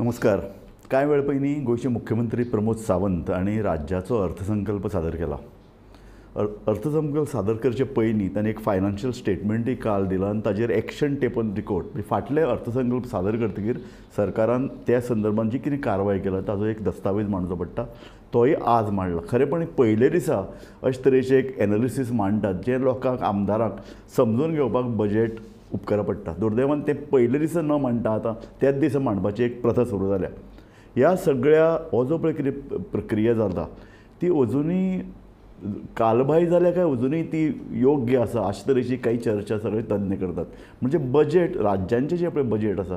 नमस्कार. कांय वेळ पयलीं गोंयचे मुख्यमंत्री प्रमोद सावंत हांणी राज्याचो अर्थसंकल्प सादर केला. अर्थसंकल्प सादर करचे पयलीं तांणी एक फायनान्शियल स्टेटमेंटूय काल दिला आनी ताजेर एक्शन टेपन रिपोर्ट, फाटले अर्थसंकल्प सादर करतकीर सरकारान त्या संदर्भान जी कितें कारवाय केला ताजो एक दस्तावेज मांडचो पडटा, तोय आज मांडला. खरेपणी पयले दिसा अशे तरेचे एक एनालिसीस मांडटात जे लोकांक, आमदारांक समजून घेवपाक बजेट उपकारा पडटा. दुर्दैवान तें पयले दिसा न मांडटा आतां त्याच दिसा मांडपाची एक प्रथा सुरू जाल्या. ह्या सगळ्या हो जो पळय कितें प्रक्रिया जाता ती अजुनूय कालबाह्य जाल्या काय अजुनूय ती योग्य आसा अशे तरेची काही चर्चा सगळे तज्ञ करतात. म्हणजे बजेट, राज्यांचें जें पळय बजेट आसा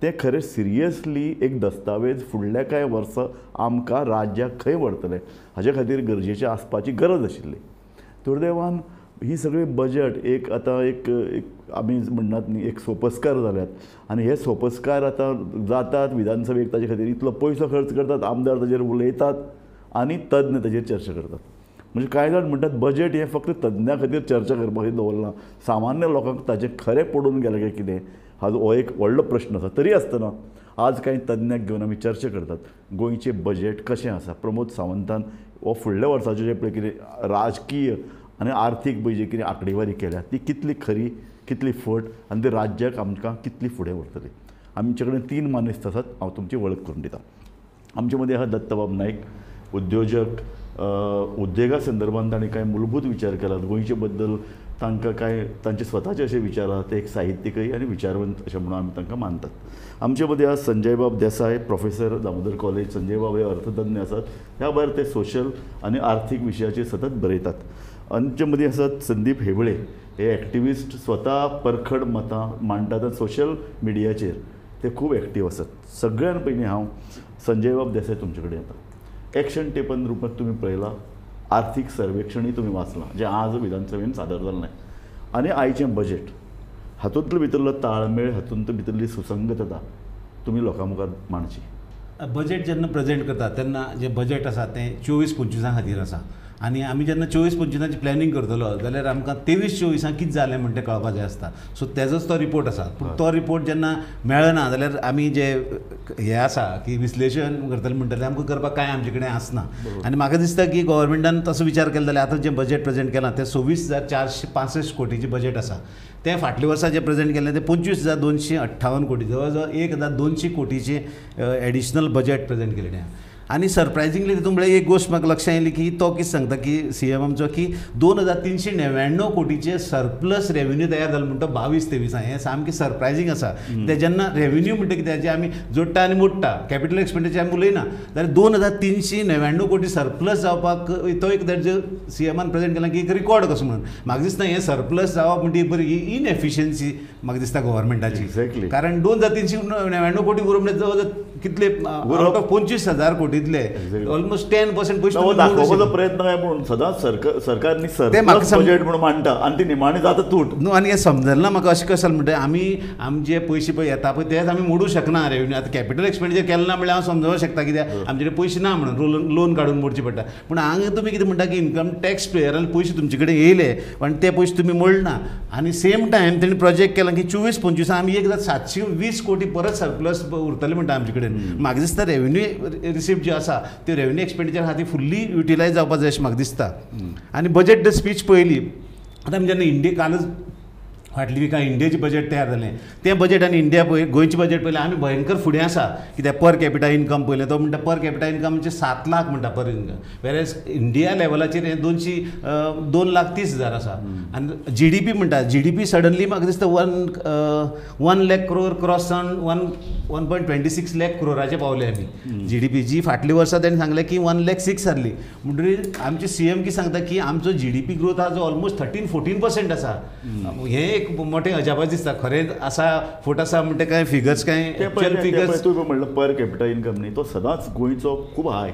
तें खरें सिरियसली एक दस्तावेज फुडल्या कांय वर्सां आमकां राज्याक खंय व्हरतलें हाजे खातीर गरजेचें आसपाची गरज आशिल्ली. दुर्दैवान ही सगळी बजेट एक आतां एक आमी म्हणटात न्ही एक सोपस्कार जाल्यात आनी हे सोपस्कार आतां जातात विधानसभेक, ताजे खातीर इतलो पयसो खर्च करतात, आमदार ताजेर उलयतात आनी तज्ञ ताजेर चर्चा करतात. म्हणजे कांय जाण म्हणटात बजेट हें फक्त तज्ञां खातीर चर्चा करपा खातीर दवरलां, सामान्य लोकांक ताजें खरें पडून गेलें काय कितें हाजो हो एक व्हडलो प्रश्न आसा. तरी आसतना आज कांय तज्ञांक घेवन आमी चर्चा करतात गोंयचें बजेट कशें आसा. प्रमोद सावंतान हो फुडल्या वर्साचें जें पळय कितें राजकीय आनी आर्थीक पळय जी कितें आंकडेवारी केल्या ती कितली खरी, कितली फट आनी ती राज्याक आमकां कितली फुडें व्हरतली. आमचे कडेन तीन मानेस्त आसात, हांव तुमची वळख करून दितां. आमचे मदीं आसा दत्तबाब नायक, उद्योजक. उद्देगा संदर्भात तांणी कांय मूलभूत विचार केलात, गोंयचे बद्दल तांकां कांय तांचे स्वताचे अशे विचार आसात, ते एक साहित्यिकय आनी विचारवंत अशें म्हणून आमी तांकां मानतात. आमचे मदीं आसा संजयबाब देसाय, प्रोफेसर दामोदर कॉलेज. संजयबाब हे अर्थतज्ञ आसात, ह्या भायर ते सोशल आनी आर्थीक विशयाचेर सतत बरयतात. आमचे मदीं आसात संदीप हेबळे, हे एक्टिविस्ट, स्वता परखड मतां मांडटात आनी सोशल मिडियाचेर ते खूब एक्टीव आसात. सगळ्यान पयलीं हांव संजयबाब देसाय तुमचे कडेन येता. एक्शन टेपन रुपांत तुमी पळयलां, आर्थीक सर्वेक्षणूय तुमी वाचलां जें आज विधानसभेन सादर जाल्लें, आनी आयचें बजेट हातूंतलो भितरलो ताळमेळ, हातूंत भितरली सुसंगतता तुमी लोकां मुखार मांडची. बजेट जेन्ना प्रेजेंट करता तेन्ना जें बजेट आसा तें 24-25 खातीर आसा आनी आमी जेन्ना 24-25 प्लॅनिंग करतलो जाल्यार आमकां 23-24 कितें जालें म्हण तें कळपाक जाय आसता. सो तेजोच तो रिपोर्ट आसा. पूण तो रिपोर्ट जेन्ना मेळना जाल्यार आमी जे हें आसा की विश्लेशण करतले म्हणटले आमकां करपाक कांय आमचे कडेन आसना. आनी म्हाका दिसता की गव्हर्मेंटान तसो विचार केलो जाल्यार आतां जें बजेट प्रेजेंट केलां तें 26,465 कोटीचें बजेट आसा. तें फाटल्या वर्सा जें प्रेजेंट केल्लें तें 25,258 कोटी, जवळ जवळ 1,200 कोटीचें एडिशनल बजेट प्रेजेंट केलेलें. आनी सरप्रायजिंगली तितून म्हळ्यार एक गोश्ट म्हाका लक्षांत आयली की तो कितें सांगता की सी एम आमचो की 2,399 कोटीचे सरप्लस रेवेन्यू तयार जालो म्हणटा 22-23. हें सामकें सरप्रायजींग आसा. ते जेन्ना रेवेन्यू म्हणटा कितें जें आमी जोडटा आनी मोडटा, कॅपिटल एक्सपेंडिचर आमी उलयना, जाल्यार 2,399 कोटी सरप्लस जावपाक तो एक सी एमान प्रेजेंट केला की एक रिकॉर्ड कसो म्हणून. म्हाका दिसता हें सरप्लस जावप म्हणजे बरी इनएफिशियन्सी म्हाका दिसता गव्हर्मेंटाची. एक्झॅक्टली, कारण 2,399 कोटी उरप म्हणजे जवळ जवळ कितले आउट ऑफ 25,000 कोटी ऑलमोस्ट 10% पयशे दाखोवपाचो प्रयत्न काय म्हणून सदांच सरकारनी सरप्लस बजेट म्हणून मांडटा आनी ती निमाणी जाता तूट न्हू. आनी हें समजलें म्हाका अशें कशें म्हणटा आमी आमचे पयशे पळय येता पळय तेच आमी मोडूं शकना रेवेन्यू. आतां कॅपिटल एक्सपेंडिचर केलें ना म्हणल्यार हांव समजोवंक शकता कित्याक आमचे कडेन पयशे ना म्हणून लोन काडून मोडचे पडटा. पूण हांगा तुमी कितें म्हणटा की इन्कम टॅक्स पेयरान पयशे तुमचे कडेन येयले पण ते पयशे तुमी मोडना आनी सेम टायम तेणी प्रोजेक्ट केला की 24-25 आमी 1,720 कोटी परत सरप्लस उरतले म्हणटा आमचे कडेन. म्हाका दिसता रेवेन्यू रिसिप्ट जी आसा त्यो रेवेन्यू एक्सपेंडिचर आहा ती फुल्ली युटिलायज जावपाक जाय अशें म्हाका दिसता. आनी बजेट स्पीच पळयली आतां आमी जेन्ना इंडिया कालच फाटली विका इंडियेचें बजेट तयार जालें तें बजेट आनी इंडिया पळय गोंयचें बजेट पळयलें आमी भयंकर फुडें आसा. कित्याक पर कॅपिटा इन्कम पळयलें तो म्हणटा पर कॅपिटा इन्कम म्हणजे 7 लाख म्हणटा पर इन्कम, वेरेज इंडिया लेवलाचेर हें 2,30,000 आसा. आनी जी डी पी म्हणटा जी डी पी सडनली म्हाका दिसता 1 लाख क्रोर क्रॉस जावन 1.26 लाख क्रोराचे पावले आमी जी डी पी. जी फाटल्या वर्सा तेणें सांगलें की 1.6 लाख जाल्ली. म्हणटकीर आमचे सी एम कितें सांगता की आमचो जी डी पी ग्रोथ आहा जो ऑलमोस्ट 13-14% आसा. हें एक मोठें अजापाच दिसता. खरें आसा फट आसा म्हणटा कांय फिगर्स कांय फिगर्स तुवें म्हणलं पर कॅपिटा इन्कम न्ही तो सदांच गोंयचो खूब हाय,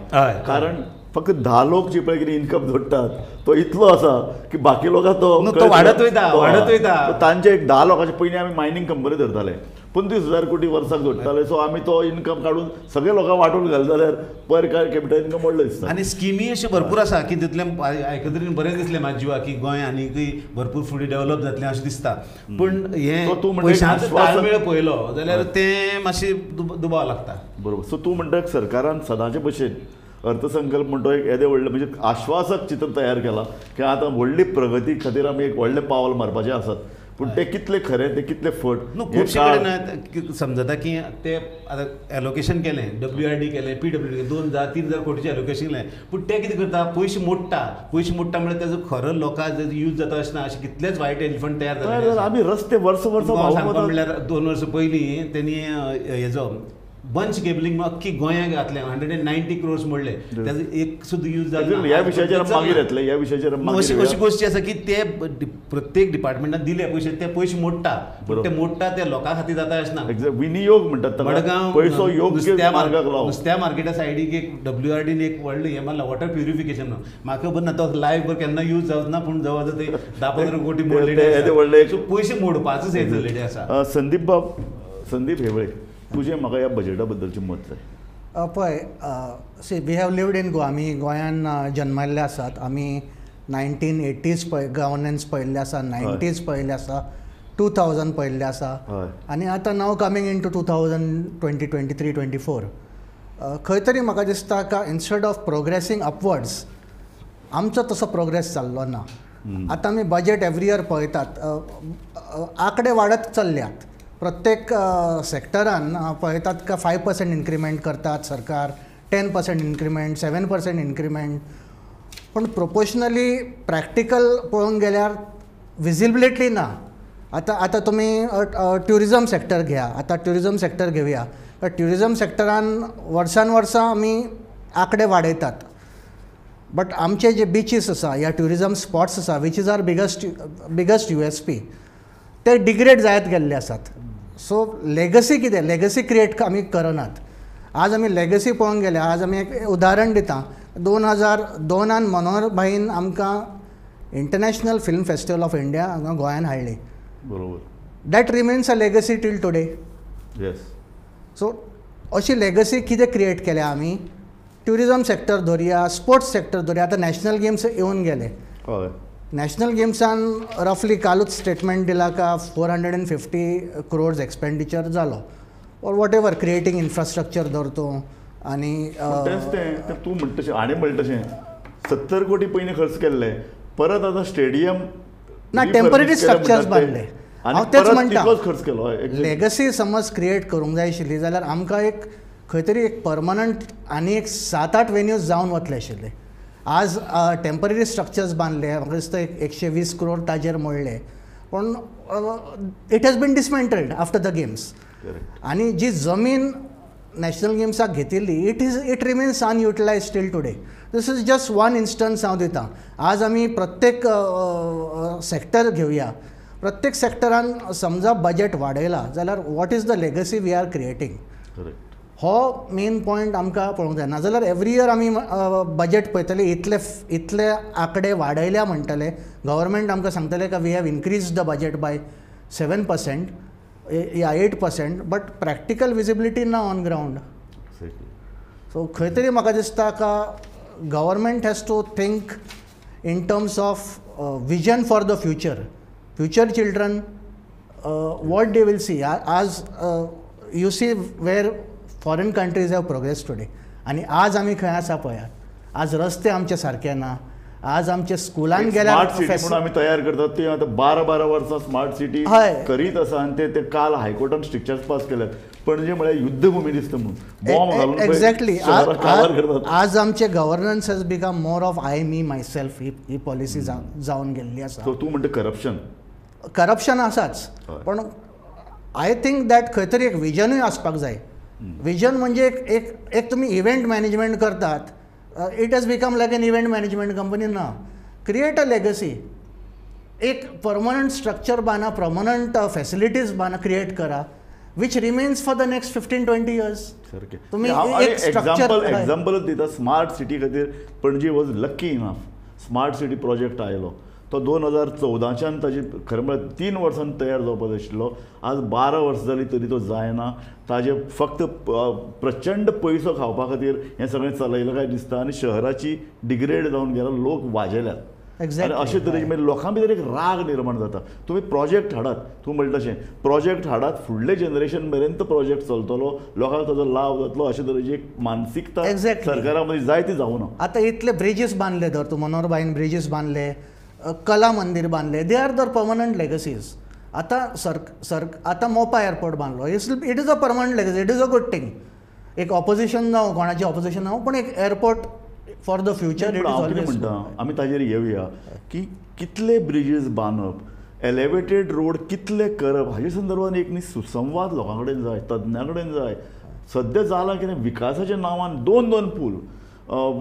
कारण फक्त 10 लोक जे पळय कितें इन्कम जोडटात तो इतलो आसा की बाकी लोकांक तो वाडत वयता वाडत वयता. तांचे एक 10 लोकांचे पयलीं आमी मायनींग कंपनी धरताले, 25,000 कोटी वर्साक जोडटाले. सो आमी तो इन्कम काडून सगळे लोकांक वांटून घाल जाल्यार पर कॅपिटल इन्कम व्हडलो दिसता. आनी स्किमी अश्यो भरपूर आसा की तितलें आयकतरीन बरें दिसलें म्हाज्या जिवाक की गोंय आनीकय भरपूर फुडें डेव्हलप जातलें अशें दिसता. पूण हें पयशांचो ताळमेळ पळयलो जाल्यार तें मातशें दुबाव लागता. बरोबर. सो तूं म्हणटा सरकारान सदांचे भशेन अर्थसंकल्प म्हणटो एक येदें व्हडलें म्हणजे आश्वासक चित्र तयार केलां की आतां व्हडली प्रगती खातीर आमी एक व्हडलें पावल मारपाचें आसात, पूण तें कितलें खरें तें कितलें फट न्हू. खुबशे कडेन समजता की ते आतां एलोकेशन केलें, WRD केलें, PWD 2,000 3,000 कोटीचें एलोकेशन केलें, पूण ते कितें करता पयशे मोडटा. पयशे मोडटा म्हळ्यार तेजो खरो लोकांक यूज जाता अशें ना. अशें कितलेच वायट एलिफंट तयार जाले. आमी रस्ते वर्स वर्स सांगपा म्हणल्यार 2 वर्सां पयलीं तेणी हेजो बंच केबलिंग अख्खी गोंयाक घातलें 190 crores मोडले, तेजो एक सुद्दां यूज जालो. ह्या विशयाचेर मागीर येतले, ह्या विशयाचेर अशी अशी गोश्टी आसा की ते प्रत्येक डिपार्टमेंटान दिले पयशे, ते पयशे मोडटा, ते मोडटा ते लोकां खातीर जाता अशें ना. विनियोग म्हणटात मडगांव पयसो योग्य मार्गाक लावप. नुस्त्या मार्केटा सायडीक एक WRD एक व्हडलें हें मारलां वॉटर प्युरिफिकेशन. म्हाका खबर ना तो लायफ भर केन्ना यूज जावच ना, पूण जवळ जवळ ते 10-15 कोटी मोडले. सो पयशे मोडपाचोच हें चल्लेलें आसा. संदीप बाब, संदीप हेवळे, तुजें म्हाका ह्या बजेटा बद्दलचें मत जाय. पळय, see we have lived in Goa, आमी गोंयान जन्मल्ले आसात. आमी 1980s पळय गवर्नन्स पळयल्लें आसा, 90s पळयल्लें आसा, 2000 पळयल्लें आसा, आनी आतां now coming in to 2020, 23, 24. खंय तरी म्हाका दिसता का इन्स्टेड ऑफ प्रोग्रेसींग अपवर्ड्स आमचो तसो प्रोग्रेस जाल्लो ना. आतां आमी बजेट एवरी इयर पळयतात, आंकडे वाडत चल्ल्यात. प्रत्येक सेक्टरान पळयतात का 5% इन्क्रिमेंट करतात सरकार, 10% इन्क्रिमेंट, 7% इन्क्रिमेंट, पूण प्रोपोर्शनली प्रॅक्टिकल पळोवंक गेल्यार विजिबिलिटी ना. आतां आतां तुमी ट्युरिजम सेक्टर घेया, आतां ट्युरिजम सेक्टर घेवया, ट्युरिजम सेक्टरान वर्सान वर्सां आमी आंकडे वाडयतात, बट आमचे जे बिचीस आसा या ट्युरिजम स्पॉट्स आसा which is our biggest USP ते डिग्रेड जायत गेल्ले आसात. सो लेगसी कितें, लेगसी क्रिएट आमी करनात. आज आमी लेगसी पळोवंक गेल्यार, आज आमी एक उदाहरण दिता, 2002 मनोहर भाईन आमकां international film festival of India हांगा गोंयान हाडली. बरोबर. That remains a legacy till today. Yes. So अशी लेगसी कितें क्रिएट केल्या आमी? ट्युरिजम सेक्टर धरया, स्पोर्ट्स सेक्टर धरया. आतां नॅशनल गेम्स येवन गेले. हय. नॅशनल गेम्सान रफली कालूच स्टेटमेंट दिला का 450 crores expenditure जालो or whatever creating infrastructure धरतो. आनी तेंच तें तूं म्हणटा तशें, हाणें म्हणलें तशें 70 कोटी पयलीं खर्च केल्ले, परत आतां स्टेडियम ना टेम्पररी स्ट्रक्चर्स बांदले. हांव तेच म्हणटा, खर्च केलो. लेगसी समज क्रिएट करूंक जाय आशिल्ली जाल्यार आमकां एक खंय तरी एक परमनंट आनी एक 7-8 वेन्यूज जावन वतले आशिल्ले. आज टेम्पररी स्ट्रक्चर्स बांदले, म्हाका दिसता 120 crore ताजेर मोडले, पूण it has been dismantled after the games. आनी जी जमीन नॅशनल गेम्साक घेतिल्ली it remains unutilized till today. This is just one instance हांव दितां. आज आमी प्रत्येक सेक्टर घेवया, प्रत्येक सेक्टरान समजा बजेट वाडयला जाल्यार what is the legacy we are creating, हो मेन पॉयंट आमकां पळोवंक जाय. नाजाल्यार एवरी इयर आमी बजेट पळयतले, इतले इतले आंकडे वाडयल्या म्हणटले, गव्हर्मेंट आमकां सांगतले का we have increase the budget by 7% या 8%, बट प्रॅक्टिकल विजिबिलिटी ना ऑन ग्रावंड. सो खंय तरी म्हाका दिसता का government has to think in terms of vision for the future, future children what they will see. आज you see where foreign countries have progress today, आनी आज आमी खंय आसा पळयात. आज रस्ते आमचे सारके ना, आज आमचे स्कुलान गेल्यार स्मार्ट सिटी म्हणून आमी तयार करतात ती आतां 12-12 वर्सां स्मार्ट सिटी करीत आसा, आनी ते काल हायकोर्टान स्ट्रिक्चर्स पास केल्यात. पणजे म्हळ्यार युद्धभूमी दिसता म्हणून बॉम्ब घालून एक्झॅक्टली. आज आमचे governance has become more of I me myself he policy जावन गेल्ली आसा. तूं म्हणटा करप्शन, करप्शन आसाच, पण I think that खंय तरी एक विजनूय आसपाक जाय. विजन म्हणजे एक एक तुमी इव्हेंट मॅनेजमेंट करतात, it has become like an event management company ना. क्रिएट अ लेगसी, एक परमनंट स्ट्रक्चर बांदा, परमनंट फॅसिलिटीज बांदा, क्रिएट करा which remains for the next 15-20 years. तुमी एक स्ट्रक्चर एग्जाम्पलच दिता. स्मार्ट सिटी खातीर Panaji was lucky enough, smart city project आयलो, तो 2014च्यान ताजी खरें म्हळ्यार 3 वर्सां तयार जावपाक आशिल्लो, आज 12 वर्सां जालीं तरी तो जायना. ताजे फक्त प्रचंड पयसो खावपा खातीर हें सगळें चलयलां काय दिसता आनी शहराची डिग्रेड जावन गेला, लोक वाजेल्यात. आनी अशे तरेचे मागीर लोकां भितर एक राग निर्माण जाता. तुमी प्रोजेक्ट हाडात, तूं म्हणटा तशें प्रोजेक्ट हाडात, फुडले जनरेशन मेरेन तो प्रोजेक्ट चलतलो, लोकांक ताजो लाव जातलो, अशे तरेची एक मानसिकता सरकारा मदीं जाय ती जावना. आतां इतले ब्रिजीस बांदले, धर तूं मनोहरभाईन ब्रिजीस बांदले, कला मंदीर बांदले, they are their permanent legacies. आतां आतां मोपा एअरपोर्ट बांदलो, it is a permanent legacy, it is a good thing. एक ऑपोजिशन जावं, कोणाचें ऑपोजिशन जावं, पूण एक एअरपोर्ट फॉर the future. हांव कितें म्हणटा, आमी ताजेर येवया की कितले ब्रिजीस बांदप, एलिवेटेड रोड कितले करप, हाजे संदर्भात एक न्ही सुसंवाद लोकां कडेन जाय, तज्ञां कडेन जाय. सद्या जालां कितें, विकासाच्या नांवान 2-2 पूल,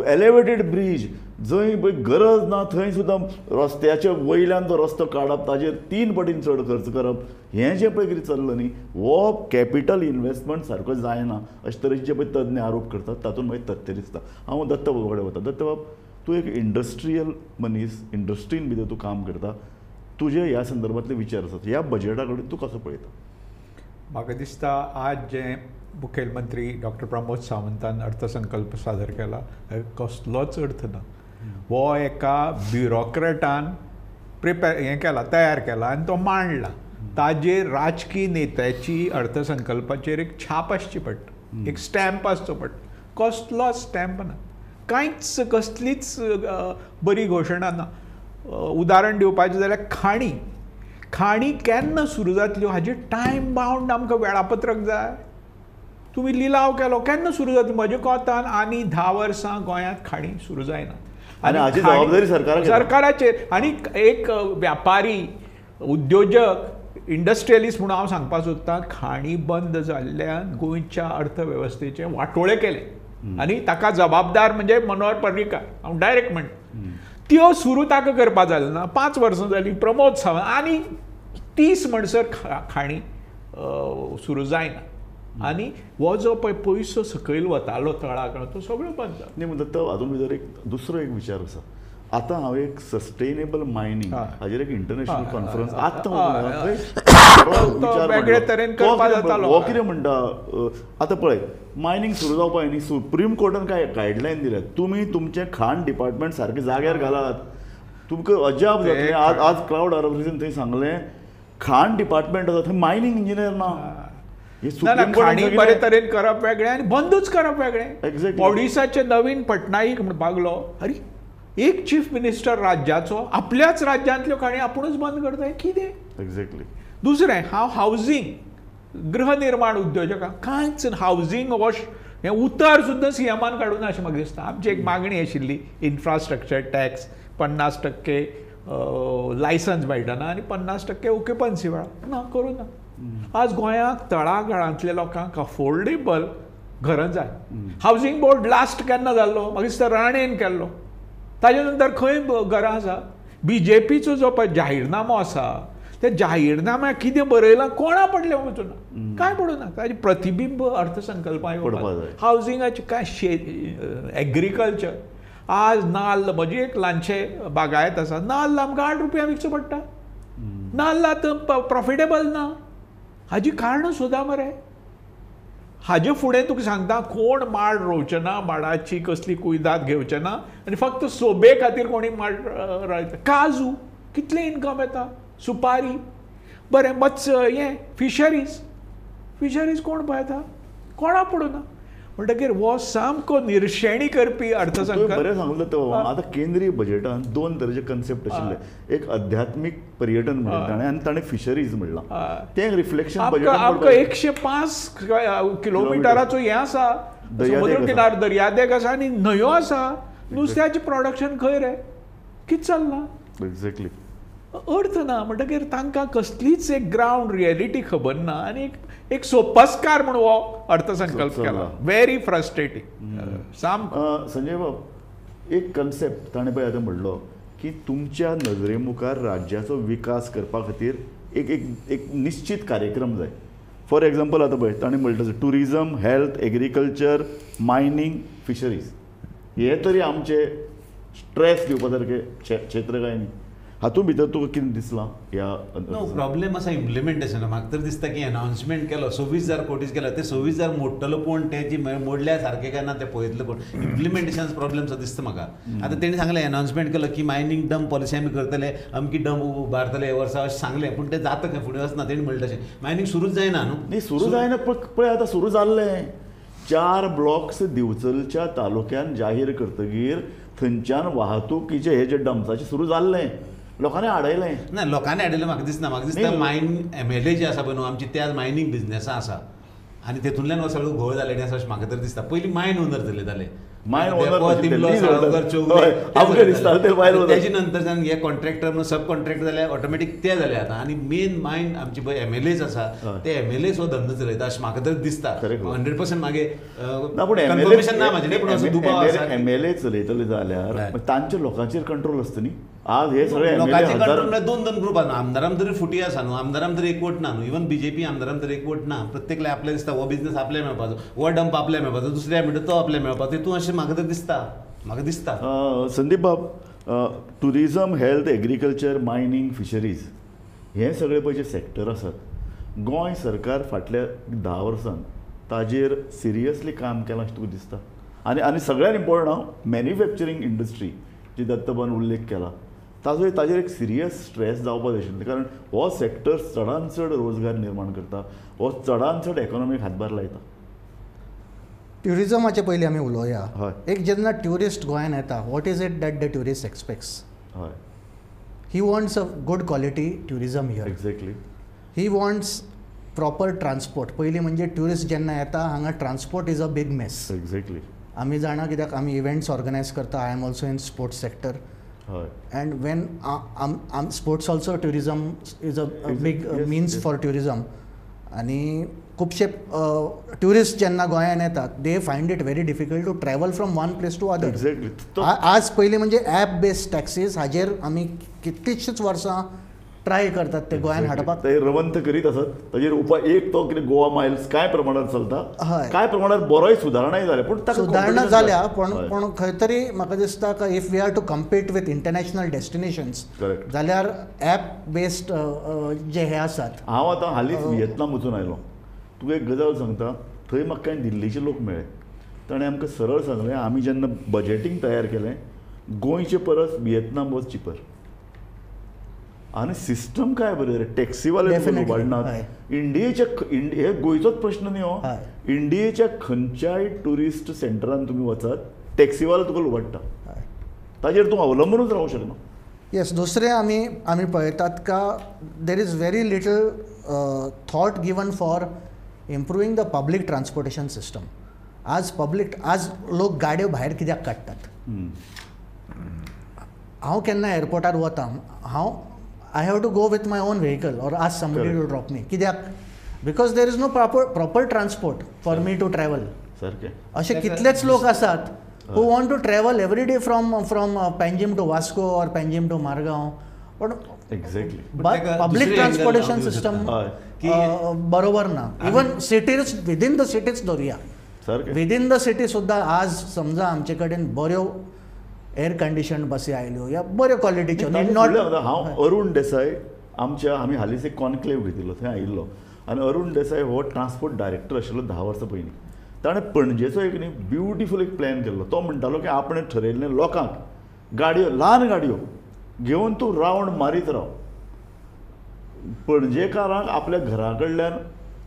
एलिवेटेड ब्रीज, जंय पळय गरज ना थंय सुद्दां रस्त्याच्या वयल्यान तो रस्तो काडप, ताजेर 3 पटीन चड खर्च करप, हें जें पळय कितें चल्लां न्ही हो कॅपिटल इन्वेस्टमेंट सारको जायना अशे तरेचे जे पळय तज्ञ आरोप करतात तातूंत मागीर तथ्य दिसता. हांव दत्तबाबा कडेन वता. दत्तबाब, तूं एक इंडस्ट्रियल मनीस, इंडस्ट्रीन भितर तूं काम करता, तुजे ह्या संदर्भांतले विचार आसात, ह्या बजेटा कडेन तूं कसो पळयता? म्हाका दिसता आज जें मुखेलमंत्री डॉक्टर प्रमोद सावंतान अर्थसंकल्प सादर केला कसलोच अर्थ ना. हो एका ब्युरोक्रेटान प्रिपेर हें केला, तयार केला आनी तो मांडला. ताजेर राजकीय नेत्याची अर्थसंकल्पाचेर एक छाप आसची पडटा, एक स्टॅम्प आसचो पडटा. कसलोच स्टॅम्प ना, कांयच कसलीच बरी घोशणा ना. उदाहरण दिवपाचें जाल्यार खाणी, खाणी केन्ना सुरू जातल्यो हाजेर टायम बावंड आमकां वेळापत्रक जाय. तुमी लिलाव केलो, केन्ना सुरू जातली? म्हज्या कोतान आनी 10 वर्सां गोंयांत खाणी सुरू जायना. आनी हाची जबाबदारी सरकाराचेर. आनी एक व्यापारी, उद्योजक, इंडस्ट्रियलिस्ट म्हणून हांव सांगपाक सोदतां, खाणी बंद जाल्ल्यान गोंयच्या अर्थवेवस्थेचे वाटोळे केले आनी ताका जबाबदार म्हणजे मनोहर पर्रीकार. हांव डायरेक्ट म्हणटा, त्यो सुरू ताका करपा जालें ना. 5 वर्सां जालीं प्रमोद सावंत आनी 30 म्हणसर खाणी सुरू जायना. आनी हो जो पळय पयसो सकयल वतालो तळाक तो सगळो बंद जालो. न्ही म्हणटा तो हातूंत भितर एक दुसरो एक विचार आसा. आतां हांव एक सस्टेनेबल मायनींग हाजेर एक इंटरनॅशनल कॉन्फरन्स आतां वेगळे तरेन करपाक जातालो. हो कितें म्हणटा, आतां पळय मायनींग सुरू जावपा न्ही, सुप्रीम कोर्टान काय गायडलायन दिल्या, तुमी तुमचें खाण डिपार्टमेंट सारकें जाग्यार घालात. तुमकां अजाप जातलें, आज आज क्लावड आरोग्यान थंय सांगलें खाण डिपार्टमेंट आसा थंय मायनींग इंजिनियर ना. ना, खाणी बरे तरेन करप वेगळें आनी बंदूच करप वेगळें. ओडिसाचे नवीन पटनाईक म्हणपाक लागलो, अरे एक चीफ मिनिस्टर राज्याचो आपल्याच राज्यांतल्यो खाणी आपुणूच बंद करता, कितें? एक्झॅक्टली. दुसरें, हांव हावजींग, गृहनिर्माण उद्योजकां कांयच हावजींग हो हें उतर सुद्दां सीएमान काडूना अशें म्हाका दिसता. आमची एक मागणी आशिल्ली, इन्फ्रास्ट्रक्चर टॅक्स 50% लायसन्स मेळटना आनी 50% ऑक्युपन्सी वेळार ना, करूं ना. आज गोंयांत तळागाळांतल्या लोकांक अफोर्डेबल घरां जाय. हावजींग बोर्ड लास्ट केन्ना जाल्लो? म्हाका दिसता राणेन केल्लो. ताजे नंतर खंय घरां आसा? बीजेपीचो जो पळय जाहीरनामो आसा, त्या जाहीरनाम्याक कितें बरयलां कोणा पडलें वचूना, कांय पडूना. ताजें प्रतिबिंब अर्थसंकल्पां येवपाक. हावजिंगाचें कांय, एग्रीकल्चर आज नाल्ल, म्हजी एक ल्हानशे बागायत आसा, नाल्ल आमकां 8 रुपया विकचो पडटा. नाल्ल आतां प्रॉफिटेबल ना. हाजी कारणां सोदा मरे. हाजे फुडें तुका सांगता, कोण माड रोवचे ना, माडाची कसली कुयदाद घेवचे ना आनी फक्त सोबे खातीर कोणी माड रोयता. काजू कितलें इनकम येता, सुपारी, बरें मत्स्य, हें फिशरीज, फिशरीज कोण पळयता? कोणा पडूना. म्हणटकीर हो सामको निर्शेणी करपी अर्थसंकल्प. बरें सांगलें तो. आतां केंद्रीय बजेटान 2 तरेचे कन्सेप्ट आशिल्ले, एक अध्यात्मीक पर्यटन म्हणलें ताणें आनी ताणें फिशरीज म्हणलां. तें रिफ्लेक्शन बजेटान आमकां 105 किलोमिटराचो हें आसा, समुद्र किनार, दर्यादेग आसा आनी न्हंयो आसा. नुस्त्याचें प्रोडक्शन खंय रे? कितें चल्लां? एक्झॅक्टली. अर्थ ना. म्हणटकीर तांकां कसलीच एक ग्रावंड रियलिटी खबर ना आनी एक सोपस्कार म्हूण हो अर्थसंकल्प केला. व्हेरी फ्रस्ट्रेटींग सामको. संजय बाब, एक कन्सेप्ट ताणें पळय आतां म्हणलो की तुमच्या नजरे मुखार राज्याचो विकास करपा खातीर एक एक एक निश्चित कार्यक्रम जाय. फॉर एग्जाम्पल आतां पळय ताणें म्हणटा tourism, health, agriculture, mining, fisheries, हे तरी आमचे स्ट्रेस दिवपा सारके क्षेत्र काय न्ही. हातूंत भितर तुका कितें दिसलां ह्या? नो प्रॉब्लेम आसा इम्प्लिमेंटेशना. म्हाका तर दिसता की अनाउन्समेंट केलो 26,000 कोटीज केलो, ते 26,000 मोडटलो कोण, ते जी मोडल्या सारकें काय ना ते पळयतलो कोण, इम्प्लिमेंटेशन प्रॉब्लेम सो दिसता म्हाका. आतां तेणी सांगलें अनाउन्समेंट केलो की मायनींग डंप पॉलिसी आमी करतले, अमकी डंप उबारतले हे वर्सा अशें सांगलें, पूण तें जाता खंय फुडें वचना. तेणी म्हणलें तशें मायनींग सुरूच जायना न्हू. न्ही सुरू जायना, पळय आतां सुरू जाल्लें. 4 ब्लॉक्स दिवचलच्या तालुक्यान जाहीर करतगीर थंयच्यान वाहतुकीचे हे जे डंप्साचे सुरू जाल्लें, लोकांनी आडयलें ना. लोकांनी आडयलें म्हाका दिसना. म्हाका दिसता मायन एम एल ए जे आसा पळय न्हू आमची, ते आज मायनींग बिजनेसां आसा आनी तेतूंतल्यान हो सगळो घोळ जालें आसा अशें म्हाका तरी दिसता. पयलीं मायन ओनर चलयताले, मायन ओनर तेजे नंतरच्यान हे कॉन्ट्रॅक्टर म्हणून सब कॉन्ट्रॅक्टर जाले, ऑटोमॅटीक ते जाले आतां. आनी मेन मायन आमची पळय एम एल एज आसा, ते एम एल एज हो धंदो चलयता अशें म्हाका तरी दिसता. 100% मागीर कन्फर्मेशन ना म्हाजें, पूण असो दुबाव आसा. एम एल ए चलयतले जाल्यार तांच्या लोकांचेर कंट्रोल आसता न्ही. आज हे सगळे लोकांचे कंट्रोल म्हळ्यार 2-2 ग्रुप आसा. आमदारां तरी फुटी आसा न्हू, आमदारां तरी एकवट ना न्हू, इवन बीजेपी आमदारां तरी एकवट ना. प्रत्येकले आपल्या दिसता हो बिजनेस आपल्या मेळपाचो, हो डंप आपल्या मेळपाचो, दुसऱ्या म्हणटा तो आपल्या मेळपाचो, तितून अशें म्हाका तरी दिसता. म्हाका दिसता. संदीप बाब, tourism, health, agriculture, mining, fisheries हे सगळे पळय जे सेक्टर आसात, गोंय सरकार फाटल्या 10 वर्सांत ताजेर सिरियसली काम केलां अशें तुका दिसता? आनी आनी सगळ्यान इम्पॉर्टंट हांव मॅन्युफॅक्चरींग इंडस्ट्री जी दत्तबान उल्लेख केला ताजो ताजेर एक सिरियस स्ट्रेस जावपाक जाय आशिल्लें, कारण हो सेक्टर चडान चड रोजगार निर्माण करता, हो चडान चड इकॉनॉमीक हातभार लायता. ट्युरिजमाचे पयलीं आमी उलोवया. एक जेन्ना ट्युरिस्ट गोंयान येता, what is it that the tourist expects? हय, he wants a good quality tourism here. Exactly. He wants proper transport. पयलीं म्हणजे ट्युरिस्ट जेन्ना येता हांगा transport is a big mess. Exactly. आमी जाणा कित्याक आमी इव्हेंट्स ऑर्गनायज करता. I am also in sports sector. And when sports also tourism is a big means for tourism. आनी खुबशे ट्युरिस्ट जेन्ना गोंयान येतात they find it very difficult to travel from one place to other. Exactly. आज पयलीं म्हणजे app based taxis हाजेर आमी कितलींशींच वर्सां ट्राय करतात ते गोंयान हाडपाक. ते रवंत करीत आसत ताजेर उपाय एक तो कितें गोवा मायल्स कांय प्रमाणात चलता, कांय प्रमाणात बरोय सुदारणाय जाल्या, पूण सुदारणा जाल्या पण पूण खंय तरी म्हाका दिसता का if we are to compete with international destinations जाल्यार एप बेस्ड जे हे आसात. हांव आतां हालींच विएतनाम वचून आयलो, तुका एक गजाल सांगता, थंय म्हाका कांय दिल्लीचे लोक मेळ्ळे, ताणें आमकां सरळ सांगलें आमी जेन्ना बजेटींग तयार केलें गोंयचे परस विएतनाम वॉज चिपर. आनी सिस्टम काय बरें रे, टॅक्सीवाले उबाडनात. इंडियेच्या हे गोंयचोच प्रश्न न्ही हो, इंडियेच्या खंयच्याय ट्युरिस्ट सेंटरान तुमी वचात टॅक्सीवालो तुका लुबाडटा, ताजेर तूं अवलंबूनच रावूंक शकना. येस, दुसरें आमी आमी पळयतात का there is very little thought given for improving the public transportation system. आज पब्लीक आज लोक गाडयो भायर कित्याक काडटात? हांव केन्ना एअरपोर्टार वता, हांव I have to go with my own vehicle or ask somebody to drop me. कित्याक? Because there is no proper transport for me to travel. अशे कितलेच लोक आसात who want to travel every day from Panjim to Vasco or Panjim to Margao. पण public transportation system बरोबर ना. Even cities within the cities धरुया, within the city सुद्दां आज समजा आमचे कडेन बऱ्यो एअर कंडिशन बसी आयल्यो या बऱ्यो क्वॉलिटीच्यो. हांव अरुण देसाय आमच्या आमी हालींच एक कॉन्क्लेव घेतिल्लो थंय आयिल्लो, आनी अरुण देसाय हो ट्रान्सपोर्ट डायरेक्टर आशिल्लो 10 वर्सां पयलीं. ताणें पणजेचो एक न्ही ब्युटिफूल एक प्लॅन केल्लो. तो म्हणटालो की आपणें ठरयल्लें लोकांक गाडयो, ल्हान गाडयो घेवन तूं रावंड मारीत राव, पणजेकारांक आपल्या घरा कडल्यान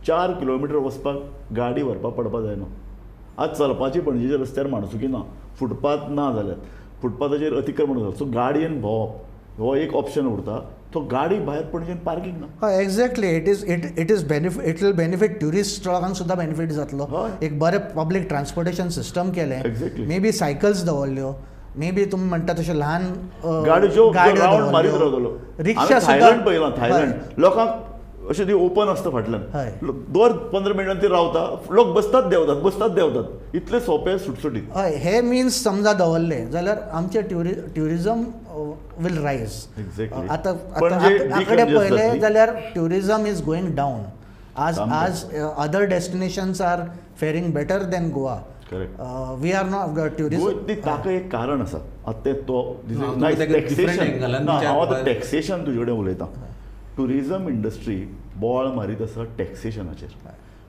4 किलोमिटर वचपाक गाडी व्हरपाक पडपाक जायना. आज चलपाची पणजेच्या रस्त्यार माणसुकी ना, फुटपाथ ना जाल्यात, फुटपाथाचेर अतिक्रमण जाता, सो गाडयेन भोंवप हो एक ऑप्शन उरता. तो गाडी भायर पणजेन पार्किंग ना. हय, exactly. It is it it is benefit, it will benefit tourist लोकांक सुद्दां बेनिफीट जातलो. एक बरें पब्लीक ट्रान्सपोर्टेशन सिस्टम केलें, मे बी सायकल्स दवरल्यो, मे बी तुमी म्हणटा तशें ल्हान गाडयो दवरल्यो, रिक्षा. थायलंड पळयलां, थायलंड लोकांक अशें ती ओपन आसता फाटल्यान, दर 15 मिनटां ती रावता, लोक बसतात देंवतात, बसतात देंवतात, इतले सोंपे सुटसुटीत. हय, हे मिन्स समजा दवरले जाल्यार आमचें ट्युरिजम will rise. आतां आंकडे पळयले जाल्यार ट्युरिजम is going down. आज आज other destinations are faring better than Goa. We are not tourism. ताका एक कारण आसा. आतां तें तो टॅक्सेशन हांव आतां टॅक्सेशन तुजे कडेन उलयतां. ट्युरिजम इंडस्ट्री बोवाळ मारीत आसा टॅक्सेशनाचेर.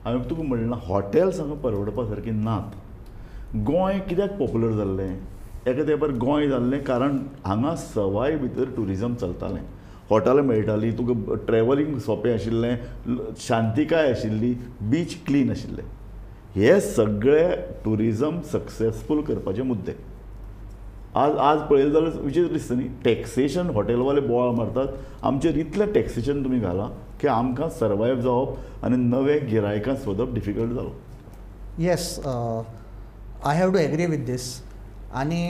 हांवें तुका म्हणलां हॉटेल्स हांगा परवडपा सारकीं नात. गोंय कित्याक पॉप्युलर जाल्लें एका तेंपार गोंय जाल्लें कारण हांगा सवाय भितर ट्युरिजम चलतालें, हॉटेलां मेळटालीं, तुका ट्रॅवलिंग सोंपें आशिल्लें, शांतिकाय आशिल्ली, बीच क्लीन आशिल्ले. हे सगळे ट्युरिजम सक्सेसफूल करपाचे मुद्दे. आज आज पळयलें जाल्यार विचित्र दिसता न्ही, टॅक्सेशन हॉटेलवाले बोवाळ मारतात आमचेर, इतलें टॅक्सेशन तुमी घालां की आमकां सर्वायव जावप आनी नवे गिरायकां सोदप डिफिकल्ट जालो. Yes, I have to agree with this. आनी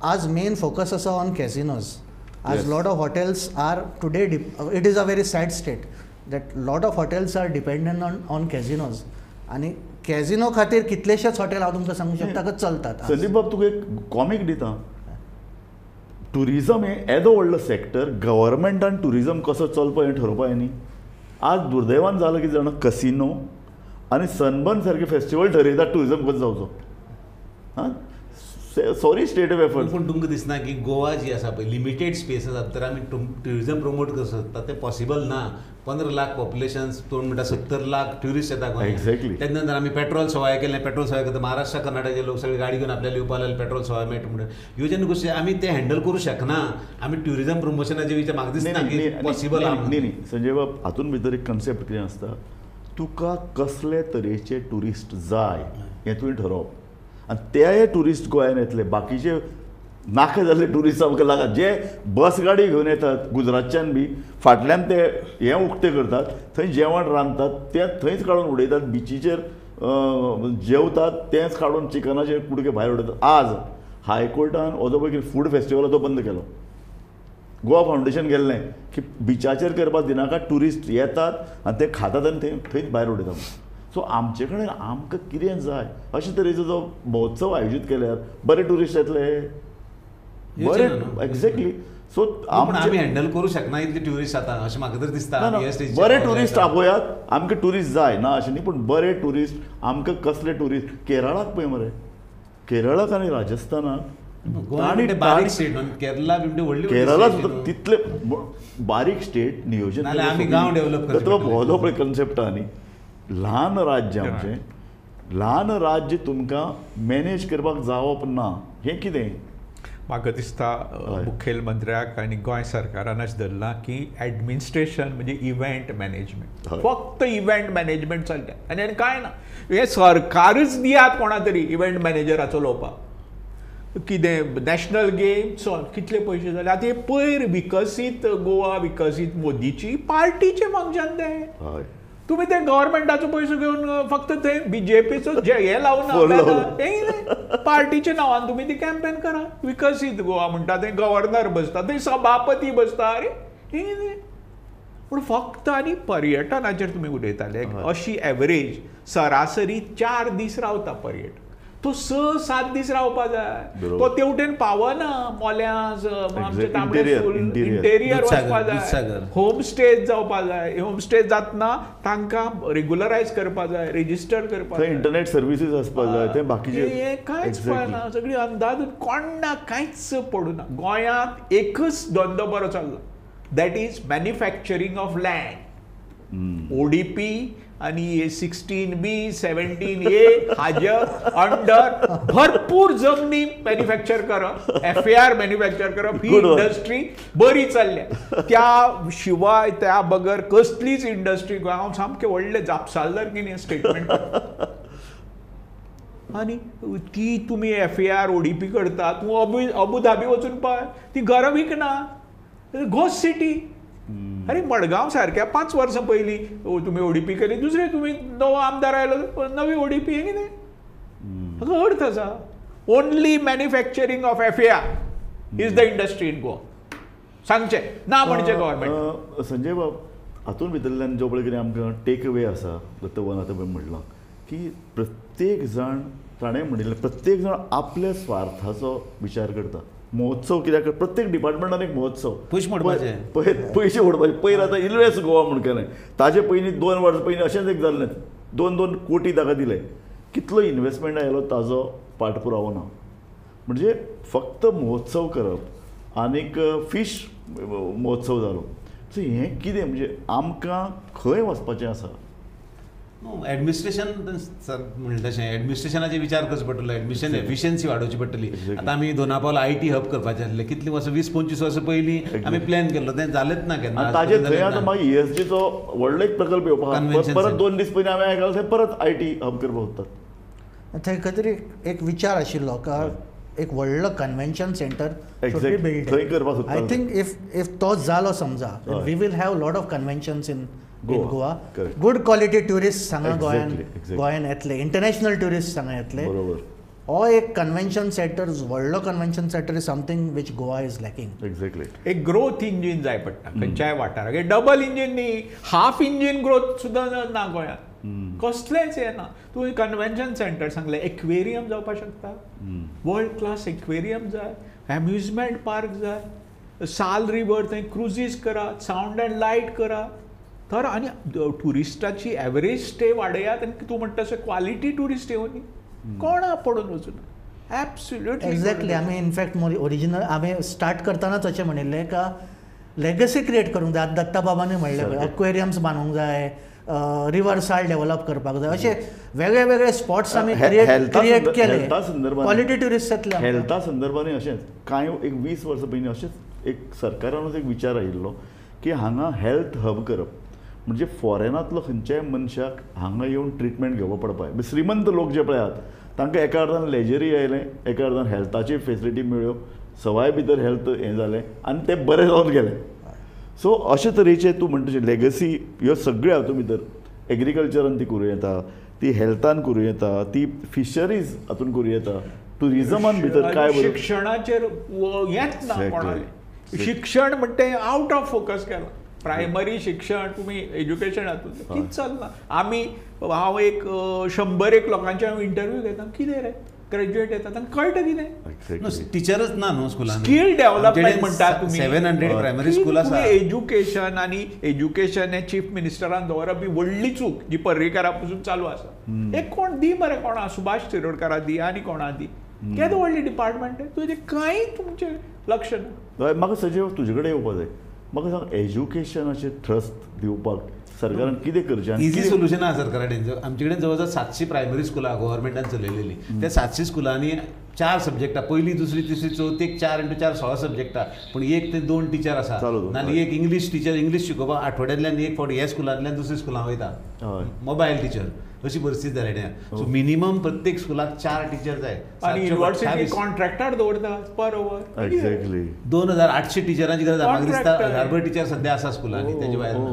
आज मेन फोकस आसा ऑन कॅसिनोज. आज lot of hotels are today, it is a very sad state that lot of hotels are dependent on casinos. आनी कॅसिनो खातीर कितलेशेच hotel हांव तुमकां सांगूंक शकता चलतात. संदीप बाब तुका एक कॉमीक दिता. ट्युरिजम हें येदो व्हडलो सेक्टर, गव्हर्मेंटान ट्युरिजम कसो चलपा हें ठरोवपा न्ही. आज दुर्दैवान जालां कितें जाणा, कसिनो आनी सनबर्न सारके फेस्टिवल ठरयता ट्युरिजम कसो जावचो. हां, सॉरी स्टेट ऑफ एफर्ट. पूण तुमकां दिसना की गोवा जी आसा पळय लिमिटेड स्पेस आसा तर आमी ट्युरिजम प्रमोट करूं शकता तें पॉसिबल ना. 15 लाख पॉप्युलेशन तूं म्हणटा 70 लाख ट्युरिस्ट येता गोंयांत. एक्झॅक्टली. तेन्ना नंतर आमी पेट्रोल सवाय केलें, पेट्रोल सवाय करता महाराष्ट्र कर्नाटकचे लोक सगळे गाडी घेवन आपल्याला येवपा लागले, पेट्रोल सवाय मेळटा म्हणून. ह्यो जेन्ना गोश्टी आमी ते हँडल करूं शकना. आमी ट्युरिजम प्रमोशनाचे विचार म्हाका दिसना की पॉसिबल आहा. न्ही न्ही संजय बाब, हातूंत भितर एक कन्सेप्ट कितें आसता, तुका कसले तरेचे ट्युरिस्ट जाय हें तुवें ठरोवप आनी ते ट्युरिस्ट गोंयान येतले. बाकीचे नाका जाल्ले ट्युरिस्ट आमकां नाका, जे बस गाडी घेवन येतात गुजरातच्यान बी, फाटल्यान ते हें उक्तें करतात, थंय जेवण रांदतात, तें थंयच काडून उडयतात, बिचीचेर जेवतात तेंच काडून चिकनाचे कुडके भायर उडयतात. आज हायकोर्टान हो जो पळय फूड फेस्टिवल तो बंद केलो. गोवा फावंडेशन गेल्लें की बिचाचेर करपाक दिनाका, ट्युरिस्ट येतात आनी ते खातात आनी ते थंयच भायर उडयतात. सो आमचे कडेन आमकां कितें जाय अशे तरेचो जो महोत्सव आयोजीत केल्यार बरे ट्युरिस्ट येतले, बरे. एक्झॅक्टली. सो आमी हँडल करूं शकना इतले ट्युरिस्ट आतां अशें म्हाका तरी दिसता. बरे ट्युरिस्ट आपोयात, आमकां ट्युरिस्ट जाय ना अशें न्ही, पूण बरे ट्युरिस्ट आमकां कसले ट्युरिस्ट. केरळाक पळय मरे, केरळाक आनी राजस्थानाक बारीक स्टेट, केरला व्हडली, केरला सुद्दां तितले बारीक स्टेट नियोजन. आमी गांव डेव्हलप करता हो पळय कन्सेप्ट आहा न्ही. ल्हान राज्य आमचें, ल्हान राज्य तुमकां मॅनेज करपाक जावप ना हें कितें. म्हाका दिसता मुखेलमंत्र्याक आनी गोंय सरकारान अशें धरलां की एडमिनिस्ट्रेशन म्हणजे इव्हेंट मॅनेजमेंट, फक्त इव्हेंट मॅनेजमेंट चल्ल्या आनी आनी कांय ना. हें सरकारच दियात कोणा तरी इव्हेंट मॅनेजराचो उलोवपाक. कितें नॅशनल गेम चल कितले पयशे जाले आतां. हे पयर विकसीत गोवा, विकसीत मोदीची पार्टीचें फंक्शन तें. तुमी ते गव्हर्मेंटाचो पयसो घेवन फक्त थंय बीजेपीचो हे लावना, हें पार्टीच्या नांवान तुमी ती कॅम्पेन करा. विकसीत गोवा म्हणटा थंय गव्हर्नर बसता, थंय सभापती बसता. अरे हें पूण फक्त आनी पर्यटनाचेर तुमी उलयताले. अशी एवरेज सरासरी 4 दीस रावता पर्यटक, तो 6-7 दीस रावपा जाय. तो तेवटेन पावना, मोल्यां आमचे तांबडे इंटेरियर वचपा जाय, होम स्टे जावपा जाय. होम स्टे जातना तांकां रेगुलरायज करपा जाय, रेजिस्टर करपा जाय, इंटरनेट सर्विसीस आसपा जाय, ते बाकीचे हें कांयच पळयना. सगळी अंदाज कोणाक कांयच पडूना. गोंयांत एकच धंदो बरो चल्ला, that is manufacturing of land. ODP आनी 16B 17A हाज्या अंडर भरपूर जमनी मॅन्युफॅक्चर करप, FAR manufacture करप, ही इंडस्ट्री बरी चल्ल्या. त्या शिवाय त्या बगर कसलीच इंडस्ट्री हांव सामकें व्हडलें जापसालदार की स्टेटमेंट. आनी ती तुमी FAR ODP करता, तूं अबुधाबी वचून पळय, ती घरां विकना, घोस्ट सिटी. अरे मडगांव सारक्या 5 वर्सां पयलीं तुमी ODP केली, दुसरे तुमी नवो आमदार आयलो नवी ODP. हें कितें हाका अर्थ आसा? Only manufacturing of FAR is the industry in Goa. सांगचें ना म्हणचें गव्हर्मेंट. संजय बाब, हातूंत भितरल्यान जो पळय कितें आमकां टेक अवे आसा दत्तवन आतां पळय म्हणलां की प्रत्येक जाण, ताणें म्हणिल्लें प्रत्येक जाण आपल्या स्वार्थाचो विचार करता. महोत्सव कित्याक प्रत्येक डिपार्टमेंटान एक महोत्सव, पयशे मोडपाचे, पयशे मोडपाचे. पयर आतां इन्वेस्ट गोवा म्हूण केलें, ताजे पयलीं 2 वर्सां पयलीं अशेंच एक जाल्लें, 2-2 कोटी ताका दिले. कितलो इन्वेस्टमेंट आयलो ताजो पाठपुरावो ना. म्हणजे फक्त महोत्सव करप आनीक फिश महोत्सव जालो. सो हें कितें म्हणजे आमकां खंय वचपाचें आसा? एडमिनिस्ट्रेशन म्हणटा तशें एडमिनिस्ट्रेशनाचे विचार करचो पडटलो, एडमिशन एफिशियन्सी वाडोवची पडटली. आतां आमी दोनापावल IT hub करपाचें आसलें, कितलीं वर्सां 20-25 वर्सां पयलीं आमी प्लॅन केल्लो, तें जालेंच ना केन्ना. ताजेर थंय आतां मागीर ईएसजीचो व्हडलो एक प्रकल्प येवपा, परत 2 दीस पयलीं हांवें आयकलां थंय परत IT hub करपाक सोदतात. थंय खंय तरी एक विचार आशिल्लो का एक व्हडलो कन्व्हेन्शन सेंटर थंय करपाक सोदतात. I think if तो जालो समजा, we will have lot of conventions in Goa. Good quality tourist हांगा गोंयान येतले, इंटरनॅशनल ट्युरिस्ट हांगा येतले. हो एक कन्व्हेन्शन सेंटर, व्हडलो convention centre is something which Goa is lacking. Exactly. एक ग्रोथ इंजीन जाय पडटा खंयच्याय वाठाराक. डबल इंजीन न्ही, हाफ इंजीन ग्रोथ सुद्दां ना गोंयांत, कसलेंच हें ना. तुवें कन्व्हेन्शन सेंटर सांगलें, एक्वेरियम जावपाक शकता, वर्ल्ड क्लास एक्वेरियम जाय, एम्युजमेंट पार्क जाय, साल रिवर थंय क्रुजीस करात, सावंड एंड लायट करात, तर आनी ट्युरिस्टाची एवरेज स्टे वाडयात. आनी तूं म्हणटा तशें क्वालिटी ट्युरिस्ट येवनी, कोणा पडून वचूना. Absolutely exactly. आमी इनफॅक्ट ओरिजिनल आमी स्टार्ट करतनाच अशें म्हणिल्लें का लेगसी क्रिएट करूंक जाय. दत्ता बाबानूय म्हणलें एक्वेरियम्स बांदूंक जाय, रिवर साल डेव्हलप करपाक जाय, अशे वेगळे वेगळे स्पॉट्स आमी क्रिएट केले. क्वालिटी ट्युरिस्ट येतले. हेल्था संदर्भानूय अशेंच कांय एक 20 वर्सां पयलीं अशेंच एक सरकारानूच एक विचार आयिल्लो की हांगा हेल्थ हब करप, म्हणजे फॉरेनांतलो खंयच्याय मनशाक हांगा येवन ट्रिटमेंट घेवपा पडपा. श्रीमंत लोक जे पळय आहात तांकां एका अर्दान लेजरी आयलें, एका अर्दान हेल्थाची फेसिलिटी मेळ्ळ्यो, सवाय भितर हेल्थ हें जालें आनी ते बरे जावन गेले. सो अशे तरेचे तूं म्हणटा तशें लेगसी ह्यो सगळ्यो हातूंत भितर एग्रीकल्चरान ती करूं येता, ती हेल्थान करूं येता, ती फिशरीज हातून करूं येता, ट्युरिजमान भितर काय शिक्षणाचेर हेंच ना कोणालें. शिक्षण म्हणटा तें आवट ऑफ फोकस केलां. प्रायमरी शिक्षण तुमी एज्युकेशन हातूंत कितें चल्लां. आमी हांव एक 100 लोकांचे हांव इंटरव्यू घेता, कितें रे ग्रॅज्युएट येता तांकां कळटा कितें? टिचरच ना न्हू स्कुलान. स्कील डेव्हलपमेंट म्हणटा तुमी, 700 प्रायमरी स्कूल आसा. एज्युकेशन आनी एज्युकेशन हें चीफ मिनिस्टरान दवरप ही व्हडली चूक जी पर्रीकारा पसून चालू आसा. एक कोण दी मरे, कोणा सुभाष शिरोडकारा दी आनी कोणा दी, केदो व्हडली डिपार्टमेंट तुजें कांय तुमचें लक्ष ना. म्हाका सजीव तुजे कडेन येवपा जाय. म्हाका सांग, एज्युकेशनाचेर ट्रस्ट दिवपाक सरकारान कितें करचें? इजी सोल्युशन आसा सरकारा कडेन. आमचे कडेन जवळ जवळ 700 प्रायमरी स्कुलां गव्हर्मेंटान चलयलेली. त्या 700 स्कुलांनी 4 सब्जेक्टां, पयली दुसरी तिसरी चवथीक 4 × 4 16 सब्जेक्टां, पूण 1 ते 2 टिचर आसा. नाल्यार एक इंग्लीश टिचर इंग्लीश शिकोवपाक आठवड्यांतल्यान एक फावट ह्या स्कुलांतल्यान दुसऱ्या स्कुलां वयता, मोबायल टिचर. अशी परिस्थिती जाल्या. सो मिनिमम प्रत्येक स्कुलाक 4 टिचर जाय. आनी युनिवर्सिटी कॉन्ट्रॅक्टार दवरता पर ओवर. एक्झॅक्टली. 2800 टिचरांची गरज. म्हाका दिसता 1000 टिचर सद्या आसा स्कुलांनी, तेजे भायर ना.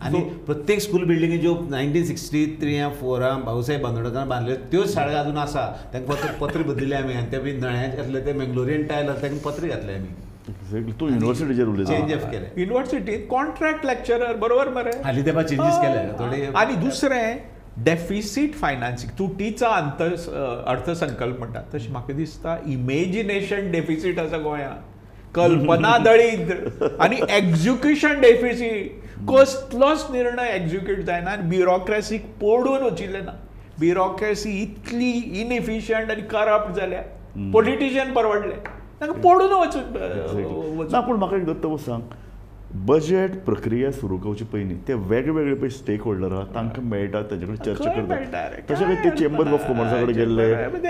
आनी प्रत्येक स्कूल बिल्डिंगी ज्यो 1963 या 4 भाऊसाहेब बांदोडकरान बांदल्यो त्योच शाळा अजून आसा. तांकां फक्त पत्रे बदलिले आमी, आनी ते बी नळ्याचे आसले ते मेंगलोरियन टायल आसले तांकां पत्रे घातले आमी. एक्झॅक्टली. तूं युनिवर्सिटीचेर उलयता. चेंज अप केले युनिवर्सिटीत कॉन्ट्रॅक्ट लेक्चरर, बरोबर मरे? हालीं तेंपार चेंजीस केले थोडे. आनी दुसरें डेफिसीट फायनान्सींग, तुटीचा अर्थसंकल्प म्हणटात तशें म्हाका दिसता इमेजिनेशन डेफिसीट आसा गोंयांत, कल्पना दळीद्र आनी एक्झिक्युशन डेफिसीट. कसलोच निर्णय एक्झिक्यूट जायना आनी ब्युरोक्रेसीक पडून वचिल्लें ना. ब्युरोक्रेसी इतली इनएफिशियंट आनी करप्ट जाल्या, पॉलिटिशियन परवडले तांकां पडून वचून ना. पूण म्हाका एक दत्त सांग, बजेट प्रक्रिया सुरू करचे पयलीं ते वेगवेगळे पळय स्टेक होल्डर आहा तांकां मेळटा, तांचे कडेन चर्चा करतात. तशें काही ते चेंबर ऑफ कॉमर्सा कडेन गेल्ले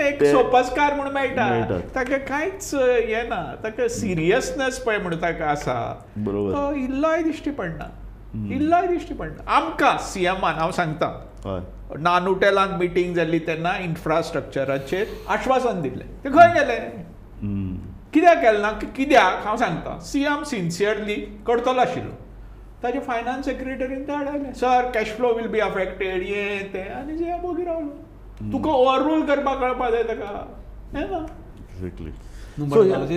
एक सोपस्कार म्हूण मेळटा, ताका कांयच हें ना, ताका सिरियसनेस पळय म्हूण ताका आसा, बरोबर, तो इल्लोय दिश्टी पडना, इल्लोय दिश्टी पडना. आमकां सीएमान हांव सांगता, नानुटेलांत मिटींग जाल्ली तेन्ना इन्फ्रास्ट्रक्चराचेर आश्वासन दिल्लें, तें खंय गेलें? कित्याक केलें ना? कित्याक हांव सांगता, सीएम सिन्सियरली करतलो आशिल्लो, ताजे फायनान्स सेक्रेटरीन धाडलें, sir cash flow will be affected हें तें, आनी जे बोगी रावलो. तुका ओवररूल करपाक कळपा जाय ताका, हें ना. एक्झॅक्टली.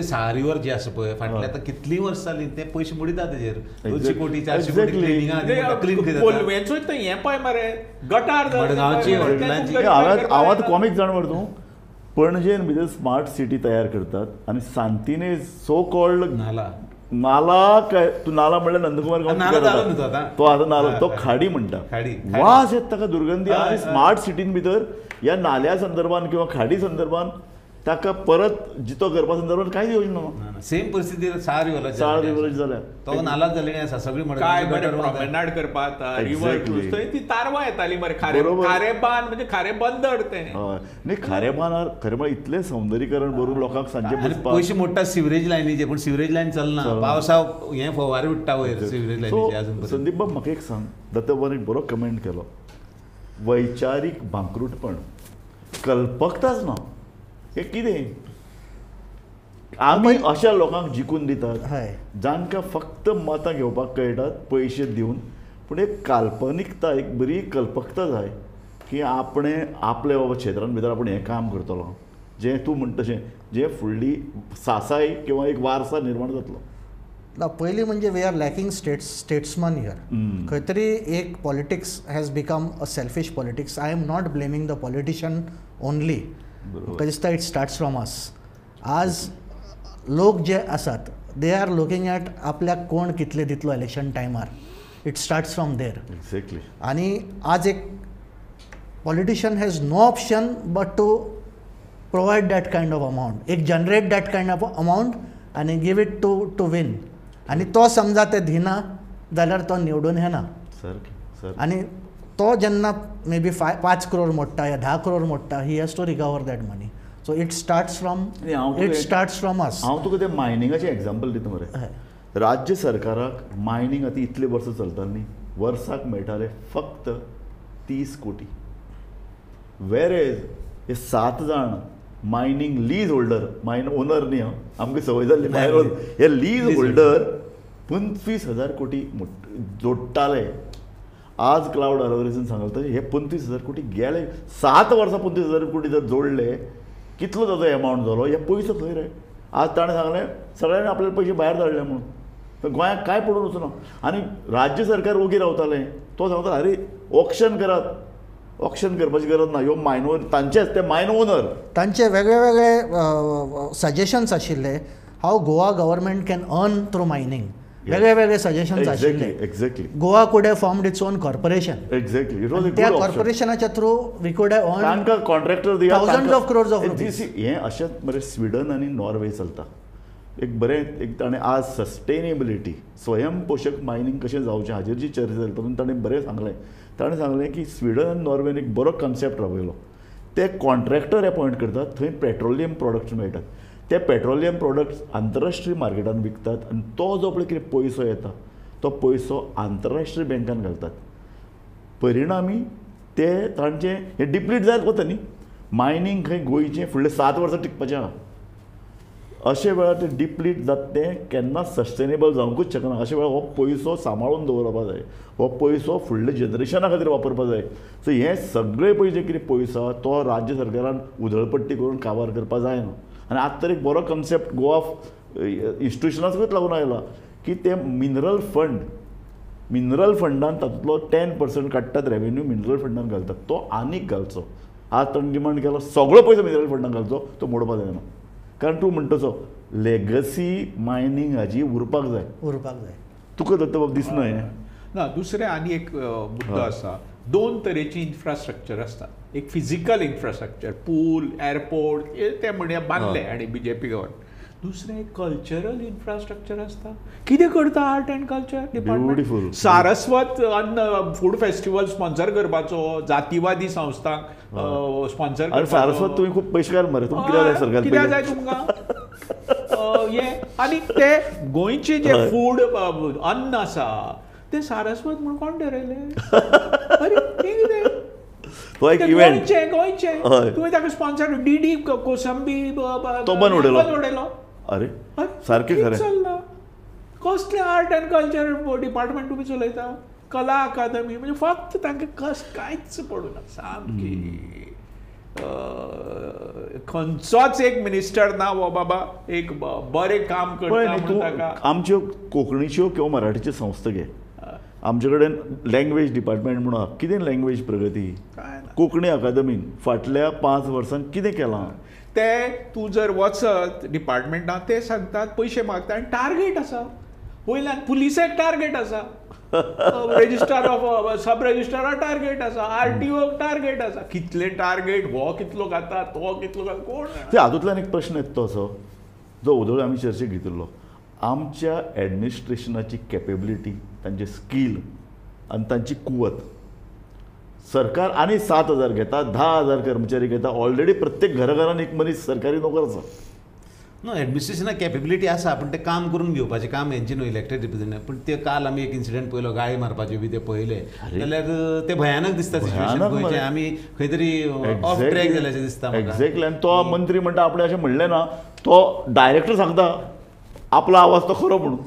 सारीवर जे आसा पळय फाटल्या आतां कितलीं वर्सां जालीं ते पयशे मोडिता तेजेर, 200 कोटी 400 कोटी क्लिनिंगा क्लीन करता. कोलवेचो तें हें पळय मरे गटार मडगांवची हॉटेलांची. हांव आतां कॉमीक जाण मरे तूं, पणजेन भितर स्मार्ट सिटी तयार करतात आनी सांतिनेज सो कॉल्ड नाला, नाला काय तूं नाला म्हणल्यार नंदकुमार गांवकर, तो आतां नाला, तो खाडी म्हणटा, वास येता ताका दुर्गंधी. आनी स्मार्ट सिटीन भितर ह्या नाल्या संदर्भान किंवा खाडी संदर्भान ताका परत जितो करपा संदर्भात कांयच योजना ना. सेम परिस्थिती साळ रिव्हराची जाल्या, तो नालाच जाल्ली आसा सगळी. काय बरें प्रॉमेनाड करपाक रिव्हर क्रूज, थंय ती तारवां येताली मरे. खारेबान म्हणजे खारे बंदर तें. हय न्ही, खारेबानार खरें म्हळ्यार इतलें सौंदर्यीकरण करून लोकांक सांजे बसपाक पयशे मोडटा सिवरेज लायनीचे, पूण सिवरेज लायन चलना, पावसा हें फवारे उडटा वयर सिवरेज लायनीचे अजून. संदीप बाब म्हाका एक सांग, दत्तबाबान एक बरो कमेंट केलो, वैचारीक भांकरूटपण कल्पकताच ना. हे कितें आमी अशा लोकांक जिखून दितात जांकां फक्त मतां घेवपाक कळटात पयशे दिवन, पूण एक काल्पनिकता, एक बरी कल्पकता जाय की आपणें आपल्या बाबा क्षेत्रान भितर आपूण हें काम करतलो, जें तूं म्हणटा तशें जें फुडली सासाय किंवा एक वारसा निर्माण जातलो. ना, पयलीं म्हणजे we are lacking statesman here. खंय तरी एक politics has become a selfish politics. I am not blaming the politician only, म्हाका दिसता it starts from us. आज लोक जे आसात they are looking at आपल्याक कोण कितले दितलो इलेक्शन टायमार. It starts from there. Exactly. आनी आज एक politician has no option but to provide that kind of amount, एक generate that kind of amount आनी give it to win. आनी तो समजा ते दिना जाल्यार तो निवडून येना. आनी तो जेन्ना मे बी 5 करोड मोडटा या 10 करोड मोडटा, he has to recover that money. So it starts from us. हांव तुका ते मायनिंगाचें एग्जाम्पल दिता मरे. राज्य सरकाराक मायनींग आतां इतले वर्सां चलता न्ही, वर्साक मेळटाले फक्त 30 कोटी, वेरेज हे 7 जाण mining lease holder, mine owner न्ही, आमकां संवय जाल्ली मायन ओनर, हे लीज होल्डर 25,000 कोटी जोडटाले. आज क्लावड अल्वारेसान सांगलें तशें हे 25,000 कोटी गेले. 7 वर्सां 25,000 कोटी जर जोडले कितलो ताजो एमावंट जालो, हे पयसो खंय रे? आज ताणें सांगलें सगळ्यांनी आपले पयशे भायर धाडले म्हणून, गोंयाक कांय पडून वचना. आनी राज्य सरकार ओगी रावतालें, तो सांगता अरे ऑक्शन करात, ऑक्शन करपाची गरज ना, ह्यो मायन ओनर तांचेच, ते मायन ओनर. तांचे वेगळे वेगळे सजेशन्स आशिल्ले how Goa government can earn through mining. वेगळे वेगळे सजेशन्स आशिल्ले. Exactly. Goa could have formed its own corporation. Exactly. It was a good त्या कॉर्पोरेशनाच्या through we could have earn तांकां कॉन्ट्रॅक्टर दिया thousands of crores of rupees. हें अशेंच मरे स्विडन आनी नॉर्वे चलता. एक बरें एक ताणें आज सस्टेनेबिलिटी, स्वयंपोशक मायनींग कशें जावचें हाजेर जी चर्चा जाली तातूंत ताणें बरें सांगलें. ताणें सांगलें की स्विडन आनी नॉर्वेन एक बरो कन्सेप्ट राबयलो. ते कॉन्ट्रॅक्टर अपॉयंट करतात, थंय पेट्रोलियम प्रोडक्ट्स मेळटात, ते पेट्रोलियम प्रोडक्ट्स आंतरराष्ट्रीय मार्केटान विकतात आनी तो जो पळय कितें पयसो येता तो पयसो आंतरराष्ट्रीय बँकान घालतात. परिणामी ते तांचे हे डिप्लीट जायत वता न्ही. मायनींग खंय गोंयचें फुडले 7 वर्सां टिकपाचें आहा. अशे वेळार ते डिप्लीट जाता, तें केन्ना सस्टेनेबल जावंकूच शकना. अशे वेळार हो पयसो सांबाळून दवरपा जाय, हो पयसो फुडल्या जनरेशना खातीर वापरपा जाय. सो हे सगळे पयशे कितें पयसो आहा तो राज्य सरकारान उधळपट्टी करून काबार करपा जायना. आनी आतां तर एक बरो कन्सेप्ट गोवा इन्स्टिट्युशनाकूच लागून आयला की ते मिनरल फंड, मिनरल फंडान तातूंतलो 10% काडटात रेवेन्यू, मिनरल फंडान घालतात, तो आनीक घालचो. आज ताणें डिमांड केलो सगळो पयसो मिनरल फंडान घालचो, तो मोडपा जायना. कारण तूं म्हणटा तसो लेगसी मायनींग हाजी उरपाक जाय, उरपाक जाय. तुका दत्तबाब दिसना हें ना. दुसरें आनी एक मुद्दो आसा, 2 तरेची इन्फ्रास्ट्रक्चर आसता. एक फिजिकल इन्फ्रास्ट्रक्चर, पूल, एअरपोर्ट, ते म्हणया बांदले आनी बीजेपी गव्हर्नमेंट. दुसरें कल्चरल इन्फ्रास्ट्रक्चर आसता. कितें करता art and culture department? Saraswat Anna food festival sponsor करपाचो, जातीवादी संस्थांक स्पॉन्सर. सारस्वत तुमी खूब पयशेकार मरे, तुमकां कित्याक जाय सरकार, कित्याक जाय तुमकां हें? आनी ते गोंयचे जे फूड अन्न आसा ते सारस्वत म्हूण कोण ठरयलें? अरे कितें गोंयचें, गोंयचें तुवें ताका स्पॉन्सर डीडी कोसंबी तो बंद उडयलो. अरे सारकें खरें चल्लां. कसलें आर्ट एंड कल्चर डिपार्टमेंट तुमी चलयता? कला अकादमी म्हणजे फक्त तांकां कस कांयच पडूं ना. सामकी खंयचोच एक मिनिस्टर ना वो बाबा एक बरें काम करता. आमच्यो कोंकणीच्यो किंवा मराठीच्यो संस्था घे, आमचे कडेन लँग्वेज डिपार्टमेंट म्हणून आहा, कितें लँग्वेज प्रगती, कोंकणी अकादमीन फाटल्या 5 वर्सांत कितें केलां? ते तूं जर वचत डिपार्टमेंटान ते सांगतात पयशे मागता आनी टार्गेट आसा, वयल्यान पुलिसेक टार्गेट आसा. रजिस्ट्रार ऑफ सब रजिस्ट्रारा टार्गेट आसा, आरटीओ टार्गेट आसा, कितले टार्गेट, हो कितलो खाता तो कितलो खाता कोण. ते हातूंतल्यान एक प्रश्न येता तो असो जो उदळ आमी चर्चेक घेतिल्लो, आमच्या एडमिनिस्ट्रेशनाची कॅपेबिलिटी, तांचे स्कील आनी तांची कुवत. सरकार आनी 7,000 घेता, 10,000 कर्मचारी घेता, ऑलरेडी प्रत्येक घराघरान एक मनीस सरकारी नोकर आसा. नो, एडमिनिस्ट्रेशनाक कॅपेबिलिटी आसा, पूण तें काम करून घेवपाचें काम हेंचें न्हू इलेक्टेड रिप्रेझेंटेटिव्ह. पूण ते काल आमी एक इन्सिडंट पळयलो, गाळी मारपाच्यो बी ते पळयले जाल्यार ते भयानक दिसता सिच्युएशन गोंयचें. आमी खंय तरी ऑफ ट्रॅक जाल्याशें दिसता. एक्झॅक्टली. आनी तो मंत्री म्हणटा आपणें अशें म्हणलें ना, तो डायरेक्टर सांगता आपलो आवाज तो खरो म्हणून.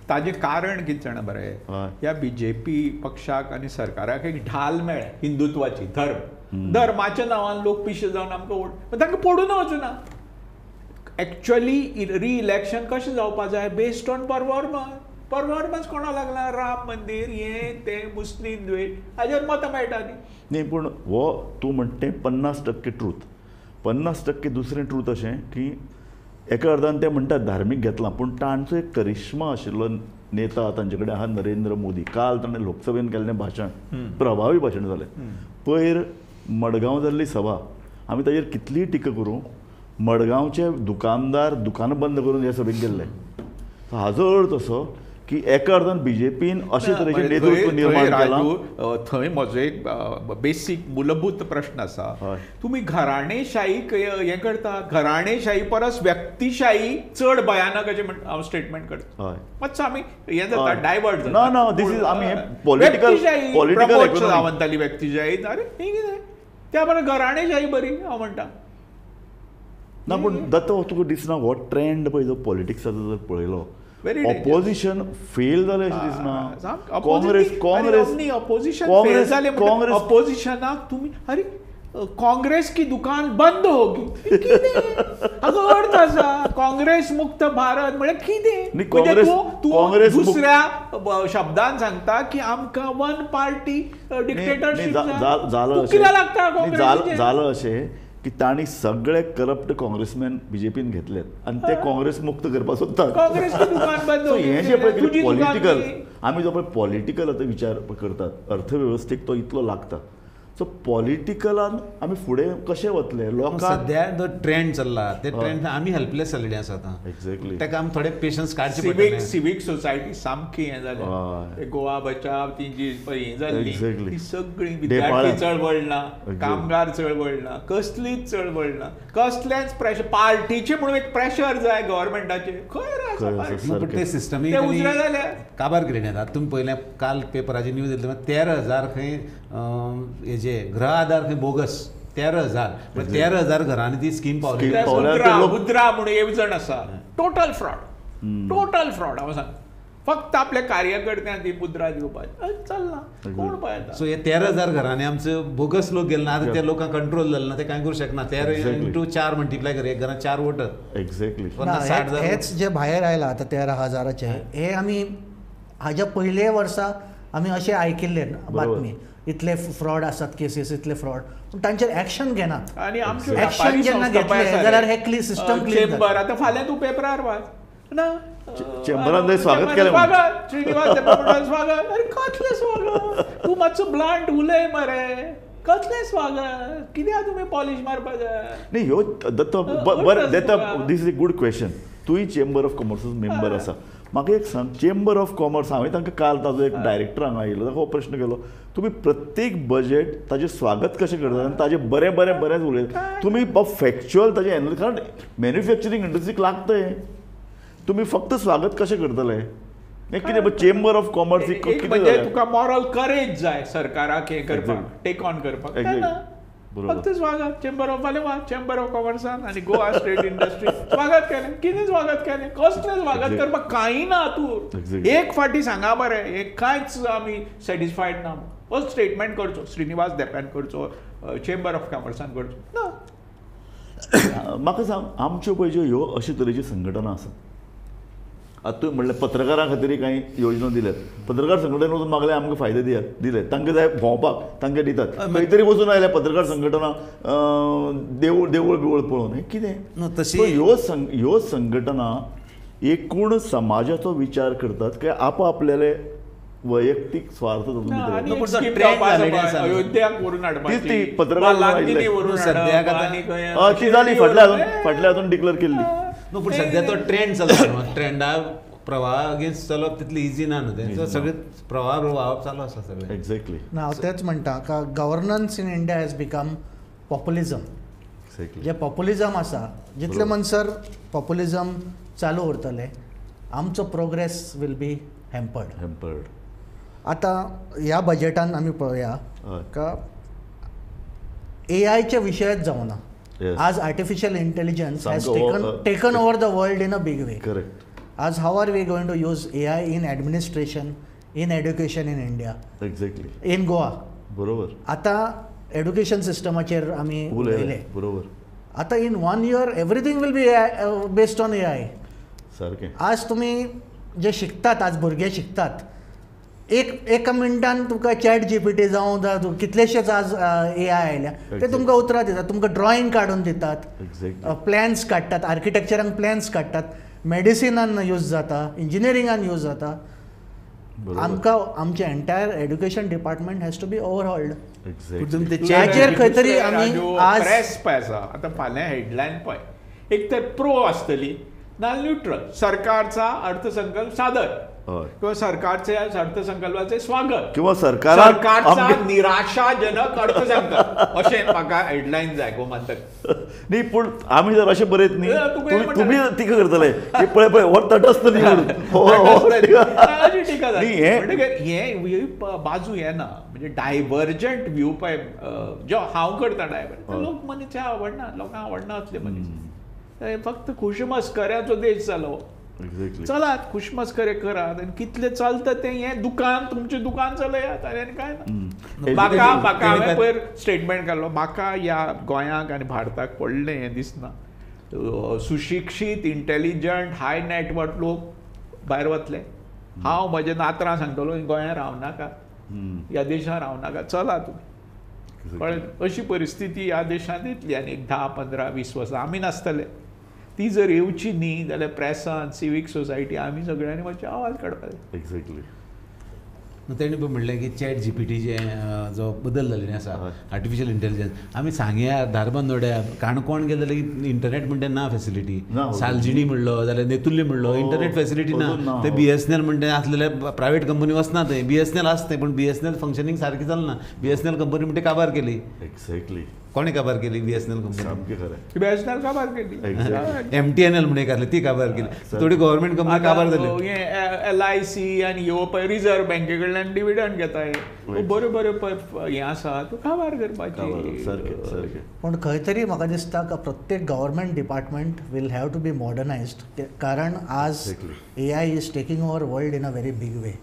ताजें कारण कितें जाणा बरें, ह्या बीजेपी पक्षाक आनी सरकाराक एक ढाल मेळ्ळ्या हिंदुत्वाची, धर्म, धर्माच्या नांवान लोक पिशे जावन आमकां वोट, तांकां पडून वचूना. एक्चुअली रिइलेक्शन कशें जावपा जाय, बेस्ड ऑन परफॉर्मन्स. परफॉर्मन्स कोणा लागला, राम मंदीर हें तें मुस्लीम द्वेश हाजेर मतां मेळटा न्ही. न्ही, पूण हो तूं म्हणटा तें 50% ट्रूथ, 50% दुसरें ट्रूथ अशें की एका अर्दान ते म्हणटात धार्मीक घेतलां, पूण तांचो एक करिश्मा आशिल्लो नेता तांचे कडेन आहा नरेंद्र मोदी. काल ताणें लोकसभेन केल्लें भाशण प्रभावी भाशण जालें. पयर मडगांव जाल्ली सभा, आमी ताजेर कितलीय टिका करूं, मडगांवचे दुकानदार दुकानां बंद करून हे सभेक गेल्ले. हाजो अर्थ असो की एका अर्दान बीजेपीन अशे तरेचें नेतृत्व निर्माण केलां. थंय म्हजो एक बेसीक मूलभूत प्रश्न आसा, तुमी घराणेशाहीक हें करता, घराणेशाही परस व्यक्तिशाही चड भयानक अशें म्हण हांव स्टेटमेंट करता. मातसो आमी हें जाता, डायवर्ट जाता. ना ना, this is आमी पॉलिटिकल पॉलिटिकल सावंताली व्यक्तिशाही, अरे हें कितें, त्या बरोबर घराणेशाही बरी हांव म्हणटा. ना, पूण दत्त तुका दिसना हो ट्रेंड पळय जो पॉलिटिक्साचो जर पळयलो, ऑपोजिशन फेल जालें अशें दिसना. काँग्रेस काँग्रेस ऑपोजिशन फेल जालें, काँग्रेस ऑपोजिशनाक तुमी अरे काँग्रेस की दुकान बंद होगी, हाचो अर्थ आसा काँग्रेस मुक्त भारत म्हळ्यार कितें? म्हणजे तूं दुसऱ्या शब्दान सांगता की आमकां वन पार्टी डिक्टेटरशीप जालो कित्याक लागता काँग्रेसीचें? जालो अशें की तांणी सगळे करप्ट काँग्रेसमॅन बीजेपीन घेतलेत आनी ते काँग्रेस मुक्त करपाक सोदतात. सो हें जें पळय पॉलिटिकल, आमी जो पळय पॉलिटिकल आतां विचार करतात, अर्थवेवस्थेक तो इतलो लागता. सो पॉलिटिकलान आमी फुडें कशें वतले? लोकांक सद्या जो ट्रेंड चल्ला ते ट्रेंड आमी हेल्पलेस जाल्ले आसा आतां. एक्झॅक्टली, ताका आमी थोडे पेशन्स काडचे पडटले. सिवीक सोसायटी सामकी हें जालें, गोवा बचाव तेंची हें जाल्ली ती सगळी, विद्यार्थी चळवळ ना, कामगार चळवळ ना, कसलीच चळवळ ना, कसलेंच प्रेशर, पार्टीचें म्हणून एक प्रेशर जाय गव्हर्मेंटाचेर, खंय आसा ते सिस्टमी काबार केले. आतां तुमी पळयलें काल पेपराचेर न्यूज येतली, 13,000 खंय हेजे गृह आधार खंय बोगस, 13,000, 13,000 घरांनी ती स्कीम पावली. मुद्रा म्हणून येवजण आसा, टोटल फ्रॉड, टोटल फ्रॉड. हांव सांग, फक्त आपल्या कार्यकर्त्यांक ती मुद्रा दिवपाची चल्ला, कोण पळयता? सो हे 13,000 घरांनी आमचे बोगस लोक गेले ना, आतां ते लोकांक कंट्रोल जालें ना, ते कांय करूं शकना. 13 इंटू 4 मल्टिप्लाय कर, एक घरांत 4 वोटर. एक्झॅक्टली, हेच जे भायर आयला आतां 13,000 हे आमी हाज्या पयले वर्सा आमी अशें आयकिल्लें बातमी, इतले फ्रॉड आसात केसीस, इतले फ्रॉड, पूण तांचेर एक्शन घेनात. आनी एक्शन जेन्ना घेतलें जाल्यार हे क्लीन सिस्टम क्लीन. चेंबर आतां फाल्यां तूं पेपरार वाच ना, चेंबरान स्वागत केलें, स्वागत श्रीनिवास स्वागत, अरे कसलें स्वागत? तूं मातसो ब्लांट उलय मरे, कसलें स्वागत? कित्याक तुमी पॉलिश मारपा जाय? न्ही, ह्यो दत्त बरें, Datta this is a good question. तूंय चेंबर ऑफ कॉमर्साचो मेंबर आसा, म्हाका एक सांग, चेंबर ऑफ कॉमर्स, हांवें तांकां काल ताजो एक डायरेक्टर हांगा आयिल्लो, ताका हो प्रश्न केलो, तुमी प्रत्येक बजेट ताजें स्वागत कशें करतात आनी ताजें बरें बरें बरेंच उलयता तुमी, फॅक्च्युअल ताजें एनालिसिस, कारण मॅन्युफॅक्चरींग इंडस्ट्रीक लागता हें, तुमी फक्त स्वागत कशें करतले? कितें चेंबर ऑफ कॉमर्स म्हणजे तुका मॉरल करेज जाय सरकाराक हें करपाक, टेक ऑन करपाक. फक्त स्वागत चेंबर ऑफ वाले, चेंबर ऑफ कॉमर्सान आनी गोवा स्टेट इंडस्ट्री स्वागत केलें, कितें स्वागत केलें? कसलें स्वागत करपाक कांय ना. तूं एक फावटी सांगा बरें, हें कांयच आमी सॅटिस्फायड ना, हो स्टेटमेंट करचो श्रीनिवास देप्यान करचो, चेंबर ऑफ कॉमर्सान करचो ना. म्हाका सांग, आमच्यो पळय ज्यो ह्यो अशे तरेच्यो संघटना आसात, आतां तुवें म्हणलें पत्रकारां खातीर कांय योजना दिल्यात, पत्रकार संघटनेन वचून मागले आमकां फायदे दियात, दिले, तांकां जाय भोंवपाक तांकां दितात, खंय तरी वचून आयल्या पत्रकार संघटना देवूळ देवूळ बिवूळ पळोवन, हें कितें? तशें ह्यो संघटना एकूण समाजाचो विचार करतात काय आपआपल्याले वैयक्तीक स्वार्थ. अयोध्याक व्हरून हाडपाची पत्रकार ती जाली फाटल्या हातून डिक्लेअर केल्ली. न्हू पूण सद्या तो ट्रेंड चलता, ट्रेंडा प्रवाह अगेन्स्ट चलप तितलें इजी ना न्हू, तेंचो सगळे प्रवाह व्हांवप चालू आसा सगळें. एक्झॅक्टली. ना हांव तेंच म्हणटा का governance in India has become populism. J populism आसा जितले म्हणसर पॉप्युलिझम चालू उरतलें आमचो progress will be hampered. Hampered. आतां ह्या बजेटान आमी पळोवया का एआयचे विशयच जावना. आज artificial intelligence has taken over the world in a big way. Correct. आज how are we going to use AI in administration, in education in India? Exactly. In Goa. बरोबर. आतां एड्युकेशन सिस्टमाचेर आमी उलयले. बरोबर. आतां in 1 year everything will be based on AI. सारकें. आज तुमी जे शिकतात, आज भुरगे शिकतात, एक एका मिनटान तुका चॅट जीपीटी जावं कितलेशेच आज एआय आयल्या ते तुमकां उतरां दितात, तुमकां ड्रॉइंग काडून दितात, प्लॅन्स काडटात, आर्किटेक्चरान प्लॅन्स काडटात, मेडिसिनान यूज जाता, इंजिनियरिंगान यूज जाता. आमकां आमचें entire education department has to be overhauled. हाचेर खंय तरी आमी आज प्रेस पळय आसा आतां फाल्यां हेडलायन पळय, एक तर प्रो आसतली ना न्यूट्रल, सरकारचा अर्थसंकल्प सादर किंवा सरकारच्या अर्थसंकल्पाचे स्वागत किंवा सरकारचा निराशाजनक अर्थसंकल्प अशें म्हाका हेडलायन जाय गोमंतक. न्ही पूण आमी जर अशें बरयत न्ही तुमी टिका करतले की पळय पळय हो तटस्थ न्ही अशी टिका जाली म्हणटकीर हे बाजू येना, म्हणजे डायवर्जंट व्यू पळय जो हांव करता डायवर्जंट, लोक मनीस आवडना, लोकांक आवडना असले मनीस. फक्त खुशमस्कऱ्याचो देश जालो. चलात खुशमस्करे करात आनी कितले चलता तें हें दुकान तुमचें दुकान चलयात आनी कांय ना. म्हाका म्हाका हांवें पयर स्टेटमेंट काडलो, म्हाका ह्या गोंयाक आनी भारताक पडलें हें दिसना. सुशिक्षीत इंटेलिजंट हाय नेटवर्क लोक भायर वतले. हांव म्हज्या नातरां सांगतलो गोंयांत रावनाका, ह्या देशांत रावनाका, चला तुमी. कळ्ळें? अशी परिस्थिती ह्या देशांत येतली आनी एक 10, 15, 20 वर्सां आमी नासतले. ती जर येवची न्ही जाल्यार प्रेसान, सिवीक सोसायटी आमी सगळ्यांनी मातशे आवाज काडपाक जाय. एक्झॅक्टली. तेणी पळय म्हणलें की चॅट जीपीटी जो बदल जाल्ले आसा, आर्टिफिशियल इंटेलिजन्स, आमी सांग्यार, धारबांदोड्या, काणकोण गेले जाल्यार इंटरनेट म्हणटा ना फेसिलिटी, सालजिणी म्हणलो जाल्यार नेतुर्ली म्हणलो इंटरनेट फेसिलिटी ना. ते BSNL म्हणटा आसलेले प्रायवेट कंपनी वचना थंय, BSNL आसता पूण BSNL functioning सारकें चलना. BSNL company म्हणटा काबार केली. एक्झॅक्टली. कोणें काबार केली BSNL company? सामकें खरें. BSNL काबार केली, MTNL म्हणून एक आसली ती काबार केली, थोडी गव्हर्मेंट कंपनी काबार जाली. LIC आनी ह्यो पळय रिजर्व बँके कडल्यान डिविडंड घेता, बऱ्यो बऱ्यो पळय हें आसा त्यो काबार करपाची. सारकें सारकें. पूण खंय तरी म्हाका दिसता का प्रत्येक government department will have to be modernised, कारण आज AI is taking over world in a very big way.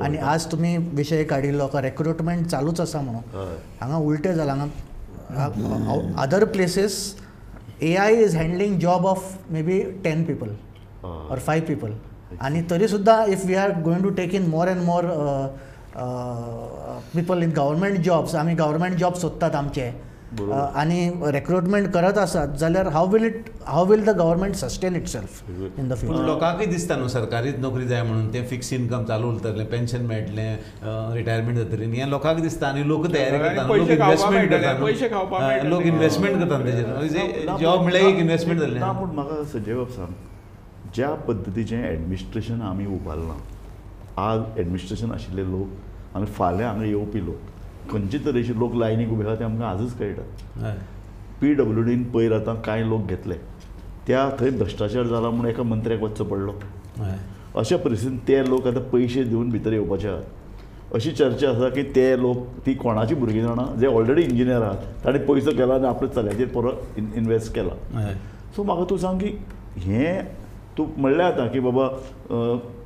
आनी आज तुमी विशय काडिल्लो का रेक्रुटमेंट चालूच आसा म्हणून, हांगा उलटें जालां. हांगा other places AI is handling job of maybe 10 people or 5 people. आणि तरी सुद्धा if we are going to take in more and more people in government jobs, आमी गव्हर्मेंट जॉब सोदतात आमचे आनी रेक्रुटमेंट करत आसात जाल्यार how will the government sustain itself in the future. लोकांकूय दिसता न्हू सरकारी नोकरी जाय म्हणून, तें फिक्स इनकम चालू उरतलें, पेन्शन मेळटलें, रिटायरमेंट जातली, हें लोकांक दिसता आनी लोक तयारी करता, लोक इन्वेस्टमेंट करता, लोक इन्वेस्टमेंट करता तेजेर. जॉब म्हळ्यार एक इन्वेस्टमेंट जालें ना. पूण म्हाका संजय बाब सांग, ज्या पद्दतीचें एडमिनिस्ट्रेशन आमी उबारलां, आज एडमिनिस्ट्रेशन आशिल्ले लोक आनी फाल्यां हांगा येवपी लोक खंयचे तरेचे लोक लायनीक उबे आहा ते आमकां आजच कळटा. PWDन पयर आतां कांय लोक घेतले, त्या थंय भ्रश्टाचार जाला म्हूण एका मंत्र्याक वचचो पडलो. अशा परिस्थितीन ते लोक आतां पयशे दिवन भितर येवपाचे आहात अशी चर्चा आसा की ते लोक ती कोणाची भुरगीं जाणा जे ऑलरेडी इंजिनियर आहात ताणें पयसो केला आनी आपल्या चल्याचेर परत इनवेस्ट केला. सो म्हाका तूं सांग की हें तूं म्हणलें आतां की बाबा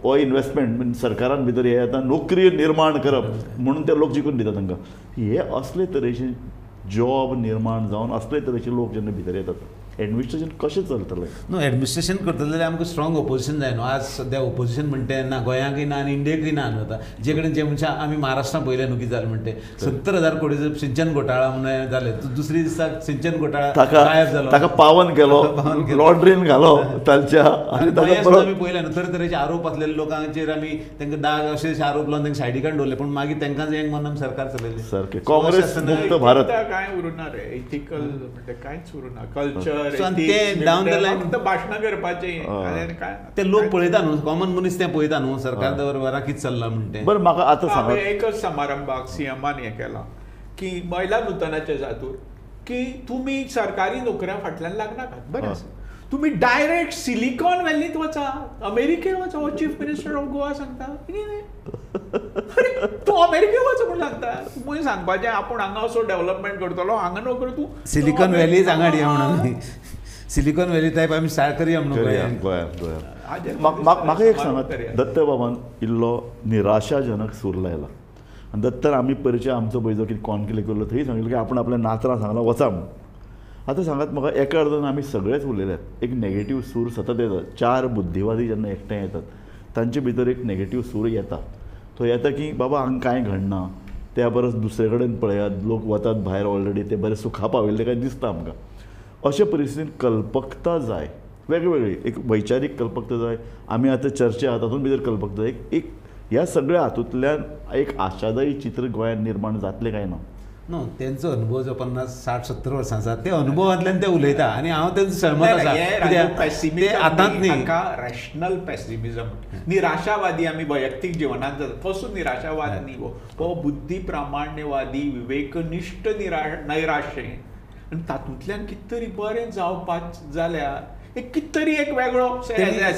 हो इन्वेस्टमेंट सरकारान भितर हे आतां नोकरी निर्माण करप म्हणून ते लोक जिखून दिता तांकां, हे असले तरेचे जॉब निर्माण जावन असले तरेचे लोक जेन्ना भितर येतात एडमिनिस्ट्रेशन कशें चलतलें? न्हू एडमिनिस्ट्रेशन करतले जाल्यार आमकां स्ट्रॉंग ओपोजिशन जाय न्हू. आज सद्या ओपोजिशन म्हणटा ना गोंयांकय ना आनी इंडियेकय ना न्हू. आतां जे कडेन जे मनशां आमी महाराष्ट्रान पळयलें न्हू कितें जालें म्हणटे 70,000 कोटीचो सिंचन घोटाळा म्हणून जालें, दुसरे दिसा सिंचन घोटाळा गायब जालो, ताका पावन केलो, लॉन्ड्रीन घालो तांच्या. आनी आमी पळयलें न्हू तरेतरेचे आरोप आसलेले लोकांचेर आमी तांकां दाग अशे अशे आरोप लावन तांकां सायडीक दवरले, पूण मागीर तांकां हें म्हणून सरकार चलयलें. सारकें काँग्रेस मुक्त भारत कांय उरूना रे, एथिकल म्हणटा कांयच उरूना, कल्चर भाशणां करपाचें ते लोक पळयता न्हू, कॉमन मनीस ते पळयता न्हू सरकार दरबारा कितें चल्लां म्हणटे. बरें म्हाका आतां सांग, एकच समारंभाक सीएमान हें केलां की महिला नूतनाच्या जातूर की तुमी सरकारी नोकऱ्यां फाटल्यान लागनाकात, बरें आसा, तुमी डायरेक्ट सिलिकॉन व्हॅलींत वचा, अमेरिकेक वचा. हो चीफ मिनिस्टर ऑफ गोवा सांगता, तूं अमेरिकेक वच म्हूण सांगता, तुमी सांगपाचें आपूण हांगा असो डेव्हलपमेंट करतलो, हांगा नोकरी तूं सिलिकॉन व्हॅली हांगा हाडया म्हणून, सिलिकॉन व्हॅली टायप आमी स्टार्ट करया म्हणून गोंयांत गोंयांत. म्हाका एक सांगात, दत्तबाबान इल्लो निराशाजनक सूर लायला आनी दत्तान आमी परिचय आमचो पळय जो कितें कॉन्क्लेव केल्लो थंय सांगिल्लें की आपूण आपल्या नातरां सांगलां वचा म्हूण. आतां सांगात म्हाका, एका अर्दान आमी सगळेच उलयल्यात, एक नेगेटीव सूर सतत येता. चार बुद्धिवादी जेन्ना एकठांय येतात तांचे भितर एक नेगेटीव सूर येता, तो येता की बाबा हांगा कांय घडना, त्या परस दुसरे कडेन पळयात, लोक वतात भायर ऑलरेडी, ते बरे सुखा पाविल्ले काय दिसता आमकां. अशे परिस्थितीन कल्पकता जाय, वेगवेगळी एक वैचारीक कल्पकता जाय. आमी आतां चर्चा आहा तातूंत भितर कल्पकता जाय. एक ह्या सगळ्या हातूंतल्यान एक आशादायी चित्र गोंयांत निर्माण जातलें काय ना? न्हू तेंचो अनुभव जो 50, 60, 70 वर्सांचो ते अनुभवांतल्यान ते उलयता आनी हांव तेंचो सहमत आसा. ते आतांच न्ही, रॅशनल पॅसिमिझम, निराशावादी आमी वैयक्तीक जिवनांत जाता तसो निराशावाद न्ही, हो बुद्धी प्रामाण्यवादी विवेकनिश्ठ नैराश्य आनी तातूंतल्यान कितें तरी बरें जावपाक जाल्यार एक कितें तरी एक वेगळो.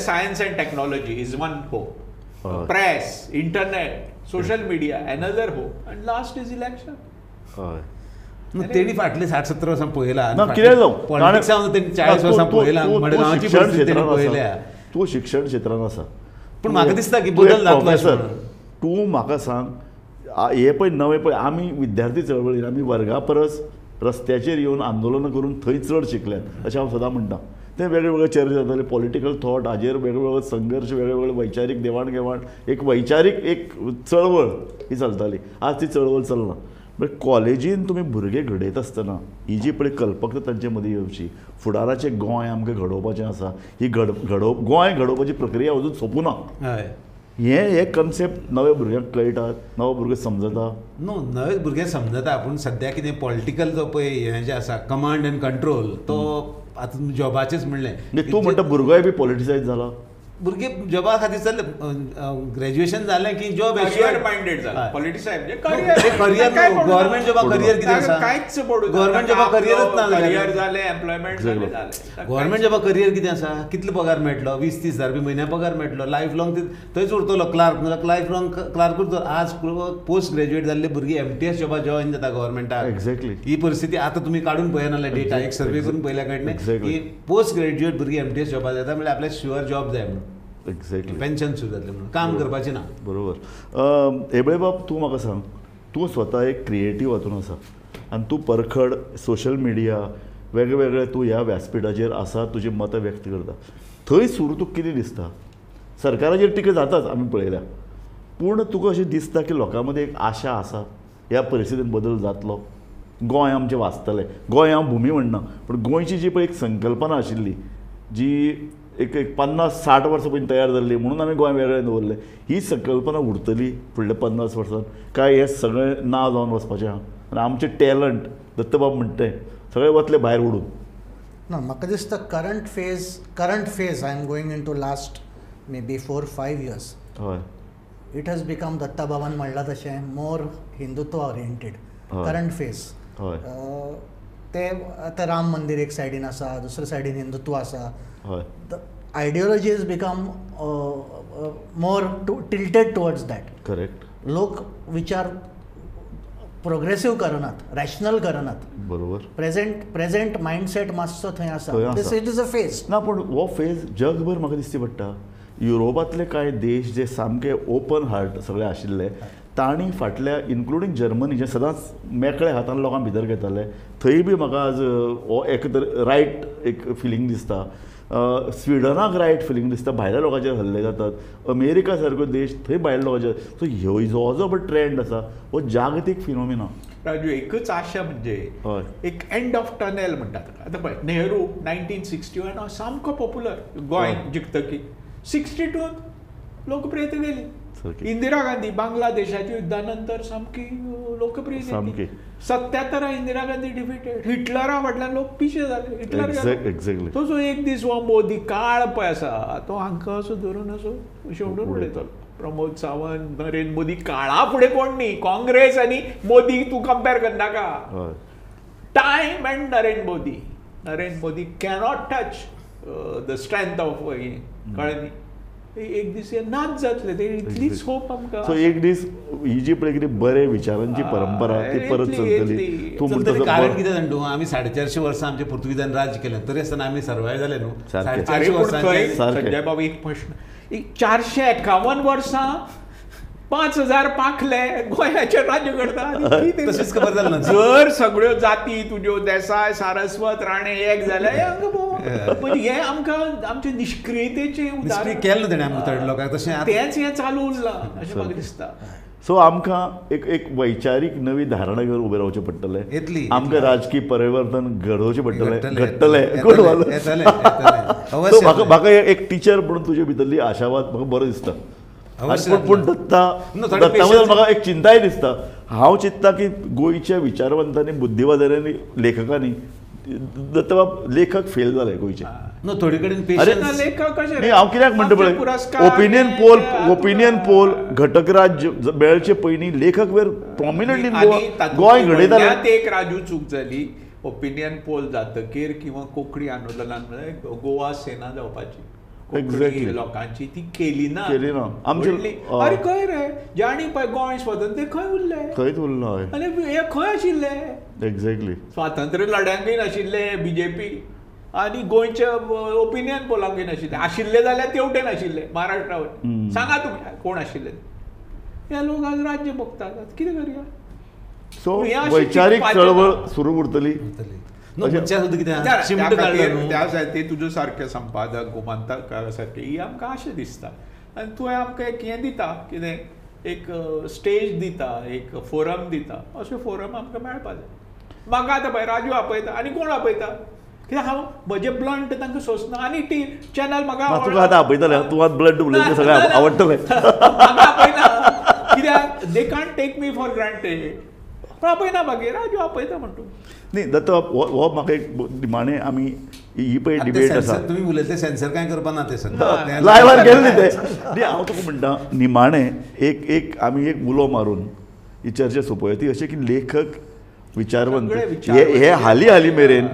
Science and technology is one hope, press, internet, social media another hope, and last is election. तेणी फाटले 60-70 वर्सां पळयला, कितें जावं पॉलिटिक्सां तेणी 40 वर्सां पळयला, मडगांवची परिस्थिती तेणी पळयल्या. तूं शिक्षण क्षेत्रान आसा, पूण म्हाका दिसता की बदल जातलो. तूं म्हाका सांग, हे पळय नवें पळय आमी विद्यार्थी चळवळीन आमी वर्गा परस रस्त्याचेर येवन आंदोलनां करून थंय चड शिकल्यात अशें हांव सदां म्हणटा. ते वेगळे वेगळे चर्चा जाताले, पॉलिटिकल थॉट हाजेर वेगळे वेगळे संघर्श, वेगळे वेगळे वैचारीक देवाण घेवाण, एक वैचारीक एक चळवळ ही चलताली. आज ती चळवळ चलना. बट कॉलेजीन तुमी भुरगे घडयत आसतना ही जी पळय कल्पकता तांचे मदीं येवची, फुडाराचें गोंय आमकां घडोवपाचें आसा, ही गोंय घडोवपाची प्रक्रिया अजून सोंपूं ना. हे कन्सेप्ट नवे भुरग्यांक कळटात, नवो भुरगो समजता? न्हू, नवे भुरगे समजता, पूण सद्या कितें पॉलिटिकल जो पळय हें जें आसा कमांड एंड कंट्रोल, तो आतां जॉबाचेच म्हणलें. तूं म्हणटा भुरगोय बी पॉलिटिसायज जाला? भुरगे जॉबा खातीर चल्ले, ग्रॅज्युएशन जालें की जॉब करियर मायंडेड जाला, पॉलिटिसायज करियर, गव्हर्मेंट जॉबा करियर कितें आसा? कांयच पडूं, गव्हर्मेंट जॉबा करियरच ना, करियर जालें, एम्प्लॉयमेंट जालें. गव्हर्मेंट जॉबा करियर कितें आसा? कितलो पगार मेळटलो? 20-30 हजार बी म्हयन्या पगार मेळटलो, लायफ लॉंग थंयच उरतलो क्लार्क, लायफ लॉंग क्लार्क उरतलो. आज पोस्ट ग्रॅज्युएट जाल्ले भुरगीं MTS जॉबा जॉयन जाता गव्हर्मेंटाक. एक्झॅक्टली ही परिस्थिती आतां तुमी काडून पळयना जाल्यार डेटा एक सर्वे करून पळयल्या कळटलें की पोस्ट ग्रॅज्युएट भुरगीं MTS जॉबा जाता म्हणल्यार आपल्याक शुअर जॉब जाय म्हणून. एक्झॅक्टली पेन्शन सुरू जातलें म्हणून काम करपाचें ना. बरोबर. हेबळे बाब, तूं म्हाका सांग, तूं स्वता एक क्रिएटीव हातून आसा आनी तूं परखड सोशल मिडिया वेगळे वेगळे तूं ह्या व्यासपिठाचेर आसा, तुजी मतां व्यक्त करता, थंय सुरू तुका कितें दिसता? सरकाराचेर टिका जाताच आमी पळयल्या, पूण तुका अशें दिसता की लोकां मदीं एक आशा आसा ह्या परिस्थितीन बदल जातलो, गोंय आमचें वाचतलें? गोंय हांव भुमी म्हणना, पूण गोंयची जी पळय एक संकल्पना आशिल्ली जी एक एक 50-60 वर्सां पयलीं तयार जाल्ली म्हणून आमी गोंय वेगळें दवरलें, ही संकल्पना उरतली फुडल्या 50 वर्सां काय हें सगळें ना जावन वचपाचें आहा आनी आमचें टॅलंट दत्तबाब म्हणटा सगळें वतलें भायर उडून? ना, म्हाका दिसता current phase I am going into last maybe 4-5 years, हय, it has become दत्ताबाबान म्हणलां तशें मोर हिंदुत्व ओरिएंटेड करंट फेज. हय, ते आतां राम मंदीर एक सायडीन आसा, दुसरे सायडीन हिंदुत्व आसा. हय, the ideology has become more tilted towards that. Correct. लोक विचार प्रोग्रेसीव करनात, रॅशनल करनात. बरोबर. प्रेझेंट मायंडसेट मातसो थंय आसा. This it is a phase. ना, पूण हो फेज जगभर म्हाका दिसती पडटा. युरोपांतले कांय देश जे सामके ओपन हार्ट सगळे आशिल्ले तांणी फाटल्या इन्क्लुडींग जर्मनी जे सदांच मेकळ्या हातान लोकांक भितर घेताले थंय बी म्हाका आज हो एक तर रायट एक फिलींग दिसता. स्विडनाक रायट फिलींग दिसता, भायल्या लोकांचेर हल्ले जातात. अमेरिका सारको देश थंय भायल्या लोकांचेर. सो ह्यो जो जो पळय ट्रेंड आसा हो जागतीक फिनोमिना. राजू एकच आशा म्हणजे एक एंड ऑफ टनेल म्हणटात. आतां पळय नेहरू 1961 सामको पॉप्युलर, गोंय जिखतकीर 62 लोकप्रियता गेली. इंदिरा गांधी बांगलादेशाच्या युद्धा नंतर सामकी लोकप्रिय सामकी. 77 इंदिरा गांधी डिफिटेड. हिटलरा फाटल्यान लोक पिशे जाले. हिटलर एक्झॅक्टली तो जो एक दीस हो मोदी काळ पळय आसा तो हांकां असो धरून असो शेवटून उडयतलो. प्रमोद सावंत, नरेंद्र मोदी काळा फुडें कोण न्ही. काँग्रेस आनी मोदी तूं कंपेर करनाका. Time and Narendra Modi. Narendra Modi cannot touch the strength of कळ्ळें न्ही. एक दीस हे नाच जातले ते इतलीच होप आमकां. सो एक दीस ही जी पळय कितें बरे विचारांची परंपरा ती परत चलतली. तूं म्हणटा कारण कितें जाणा तूं, आमी 450 वर्सां आमच्या पुर्तुगीजान राज्य केलें तरी आसतना आमी सर्वायव जाले न्हू. 450 वर्सां. संजय बाबू एक प्रश्न, 451 वर्सां 5000 पाखले गोंयाचेर राज्य करता तशीच खबर जाली ना. जर सगळ्यो जाती तुज्यो देसाय, सारस्वत, राणे एक जाले म्हणजे हे आमकां आमचे निश्क्रियतेचे उदाहरण केलें तेणें आमकां थोड्या लोकांक तशें तेंच हें चालू उरलां अशें म्हाका दिसता. सो आमकां एक एक वैचारीक नवी धारणा घेवन उबें रावचें पडटलें. येतली आमकां राजकीय परिवर्तन घडोवचें पडटलें. घडटलें. म्हाका म्हाका एक टिचर म्हणून तुजे भितरली आशावाद म्हाका बरो दिसता. पूण दत्ता दत्ता बद्दल म्हाका एक चिंताय दिसता. हांव चिंतता की गोंयच्या विचारवंतांनी, बुद्धिवाद्यांनी, लेखकांनी, दत्ताबाब लेखक फेल जाले गोंयचे. थोडे कडेन न्ही. हांव कित्याक म्हणटा पळय, ओपिनियन पोल, ओपिनियन पोल घटक राज्य मेळचे पयलीं लेखक वेर प्रॉमिनंट इन गोवा गोंय घडयताले. एक राजू चूक जाली, ओपिनियन पोल जातकीर किंवा कोंकणी आंदोलनान गोवा सेना जावपाची एक्झॅक्टली लोकांची ती केली ना. केली ना. आमचे अरे खंय रे जाणी पळय गोंय स्वतंत्र खंय उरले, खंयच उरलो. आनी हे खंय आशिल्ले एक्झॅक्टली स्वातंत्र्य लढ्यांकय नाशिल्ले बीजेपी आनी गोंयच्या ओपिनियन पोलांकय नाशिल्ले. आशिल्ले जाल्यार तेवटेन आशिल्ले महाराष्ट्रा वटेन. सांगा तुमी कोण आशिल्ले. हे लोक आज राज्य भोगतात, कितें करया. सो वैचारीक चळवळ सुरू उरतली. त्या सारके तुज्यो सारके संपादक गोमंतका सारके ही आमकां आशा दिसता. आनी तुवें आमकां एक हें दिता कितें एक स्टेज दिता, एक फोरम दिता. अशें फोरम आमकां मेळपा जाय. म्हाका आतां पळय राजू आपयता आनी कोण आपयता कित्याक हांव म्हजें ब्लंट तांकां सोंसना. आनी टी चॅनल म्हाका तुका आतां आपयतलें, तूं आतां ब्लंट उलयता सगळें आवडटलें. म्हाका आपयना कित्याक they can't take me for granted. पूण आपयना मागीर राजू आपयता म्हणटा. न्ही दत्ता हो म्हाका एक निमाणें आमी ही पळय डिबेट आसा तुमी उलयतले सेन्सर कांय करपा ना ते सगळें लायव्हार गेले न्ही ते. न्ही हांव तुका म्हणटा निमाणें एक एक आमी एक उलो मारून ही चर्चा सोंपोवया ती अशें की लेखक विचारवंत हे हालीं हालीं मेरेन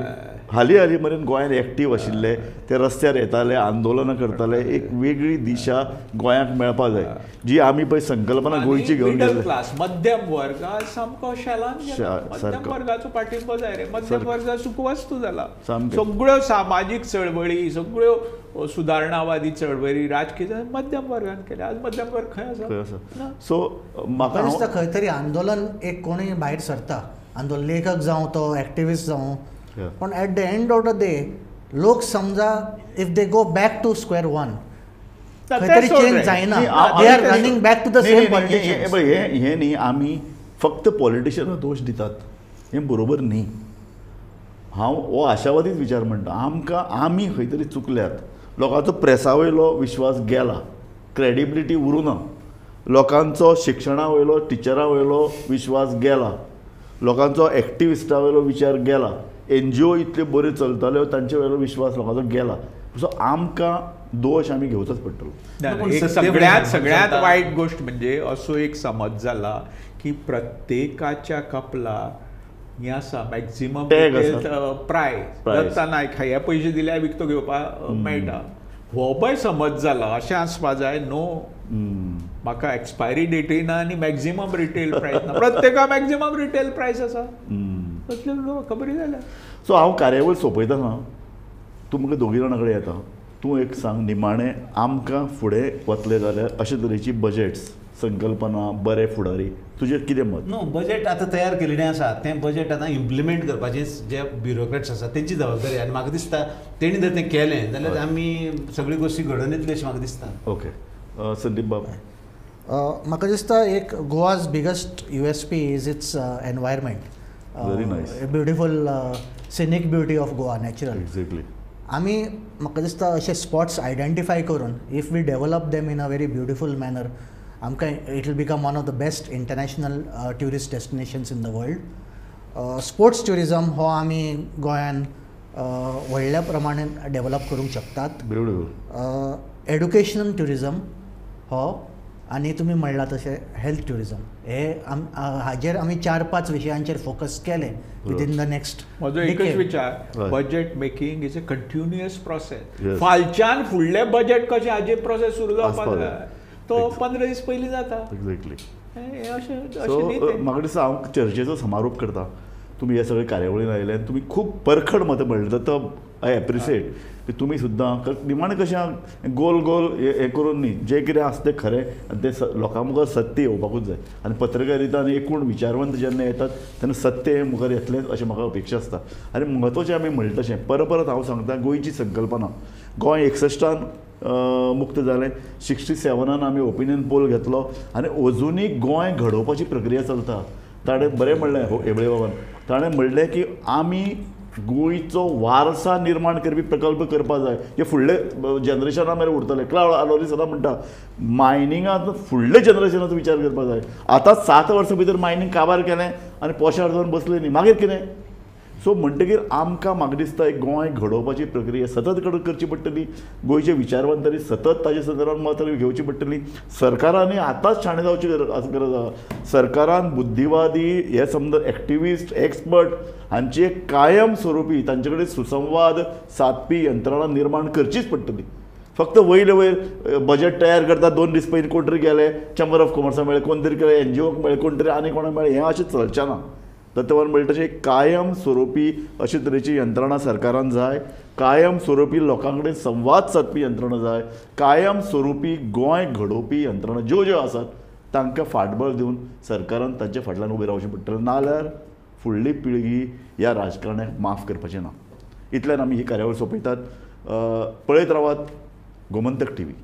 हालीं हालीं मेरेन गोंयांत एक्टीव आशिल्ले, ते रस्त्यार येताले, आंदोलनां करताले. एक वेगळी दिशा गोंयांक मेळपा जाय जी आमी पळय संकल्पना गोंयची घेवन मिडल क्लास मध्यम वर्ग सामको शेलान गेला. मध्यम वर्गाचो पाठिंबो जाय रे. मध्यम वर्ग सुखवस्तू जाला. सगळ्यो सामाजीक चळवळी, सगळ्यो सुदारणावादी चळवळी राजकीय मध्यम वर्गान केल्या. आज मध्यम वर्ग खंय आसा. सो म्हाका दिसता खंय तरी आंदोलन एक कोणूय भायर सरता, आंदोलन लेखक जावं तो एक्टिविस्ट जावं, पण at the end of the day लोक समजा if they go back to square one खंय तरी चेंज जायना. They are running back to the same politicians. हें न्ही आमी फक्त पॉलिटिशियनाक दोश दितात हें बरोबर न्ही. हांव हो आशावादीच विचार म्हणटा. आमकां आमी खंय तरी चुकल्यात. लोकांचो प्रेसा वयलो विश्वास गेला, क्रेडिबिलिटी उरूं ना, लोकांचो शिक्षणा वयलो, टिचरा वयलो विश्वास गेला, लोकांचो एक्टिविस्टा वयलो विचार गेला, एनजीओ इतल्यो बऱ्यो चलताल्यो तांचे वयलो विश्वास लोकांचो गेला. सो आमकां दोश आमी घेवचोच पडटलो. सगळ्यांत सगळ्यांत वायट गोश्ट म्हणजे असो एक समज जाला की प्रत्येकाच्या कपलाक हें आसा मॅक्झिमम प्रायस. दत्ता नायक हे पयशे दिल्यार विकतो घेवपाक मेळटा हो पळय समज जाला. अशें आसपा जाय नो. म्हाका एक्सपायरी डेटूय ना आनी मॅक्झिमम रिटेल प्रायस ना. प्रत्येका मॅक्झिमम रिटेल प्रायस आसा तसले खबरी जाल्या. सो हांव कार्यावळ सोंपयतना तुमकां दोगी जाणां कडेन येता. तूं एक सांग निमाणें आमकां फुडें वतले जाल्यार अशे तरेची बजेट्स संकल्पना, बरे फुडारी, तुजें कितें मत? नो, बजेट आतां तयार केल्लें आसा, तें बजेट आतां इम्प्लिमेंट करपाचें जे ब्युरोक्रेट्स आसा तेंची जबाबदारी आनी म्हाका दिसता तेणी जर तें केलें जाल्यार आमी सगळी गोश्टी घडोवन येतली अशें म्हाका दिसता. ओके, संदीप बाब. म्हाका दिसता एक Goa's biggest USP is its environment. Very nice. Beautiful scenic beauty of Goa, natural. Exactly. आमी म्हाका दिसता अशे स्पॉट्स आयडेंटिफाय करून if we develop them in a very beautiful manner आमकां it will become one of the best international tourist destinations in the world. Sports tourism हो आमी गोंयान व्हडल्या प्रमाणान डेवलप करूंक शकतात. ब्युटिफूल. एडुकेशनल ट्युरिजम हो आनी तुमी म्हणलां तशें हेल्थ ट्युरिजम हे हाजेर आमी 4-5 विशयांचेर फोकस केले विदीन the next. म्हजो एकच विचार, budget making is a continuous process. फालच्यान फुडलें बजेट कशें हाजेर प्रोसेस सुरू जावपाक जाय, तो 15 दीस पयलीं जाता. एक्झॅक्टली. अशें म्हाका दिसता हांव चर्चेचो समारोप करता. तुमी हे सगळे कार्यावळीन आयले आनी तुमी खूब परखड मतां म्हणलें, तर I appreciate की तुमी सुद्दां निमाणें कशें गोल गोल हें करून न्ही, जें कितें आसा तें खरें आनी तें लोकां मुखार सत्य येवपाकूच जाय. आनी पत्रकारिता आनी एकूण विचारवंत जेन्ना येतात तेन्ना सत्य हें मुखार येतलेंच अशें म्हाका अपेक्षा आसता. आनी म्हत्वाचें आमी म्हणलें तशें परत परत हांव सांगता, गोंयची संकल्पना, गोंय 61 मुक्त जालें, 67 आमी ओपिनियन पोल घेतलो आनी अजुनूय गोंय घडोवपाची प्रक्रिया चलता. ताणें बरें म्हणलें हेबळे बाबान, ताणें म्हणलें की आमी गोंयचो वारसा निर्माण करपी प्रकल्प करपाक जाय, जे फुडले जनरेशना मेरेन उरतले. क्लावड आलोरी सदां म्हणटा मायनिंगांत फुडले जनरेशनाचो विचार करपाक जाय. आतां 7 वर्सां भितर मायनींग काबार केलें आनी पोशार जावन बसलें न्ही, मागीर कितें? सो म्हणटकीर आमकां म्हाका दिसता एक गोंय घडोवपाची प्रक्रिया सतत करची पडटली. गोंयचे विचारवंतांनी सतत ताजे संदर्भात मतां घेवची पडटली. सरकारांनी आतांच शाणे जावची गरज आसा. सरकारान बुद्धिवादी हे समजा एक्टिविस्ट, एक्सपर्ट हांची एक कायम स्वरुपी तांचे कडेन सुसंवाद सादपी यंत्रणा निर्माण करचीच पडटली. फक्त वयले वयर बजेट तयार करता, 2 दीस पयलीं कोण तरी गेले चेंबर ऑफ कॉमर्साक मेळ्ळे, कोण तरी गेले एनजीओक मेळ्ळे, कोण तरी आनी कोणाक मेळ्ळे, हें अशें चलचें ना. तत्वान म्हणटा तशें कायम स्वरुपी अशे तरेची यंत्रणा सरकारान जाय, कायम स्वरुपी लोकां कडेन संवाद सादपी यंत्रणा जाय, कायम स्वरुपी गोंय घडोवपी यंत्रणा ज्यो ज्यो आसात तांकां फाटबळ दिवन सरकारान तांच्या फाटल्यान उबें रावचें पडटलें. नाजाल्यार फुडली पिळगी ह्या राजकारण्याक माफ करपाचें ना. इतल्यान आमी ही कार्यावळ सोंपयतात. पळयत रावात गोमंतक टीव्ही.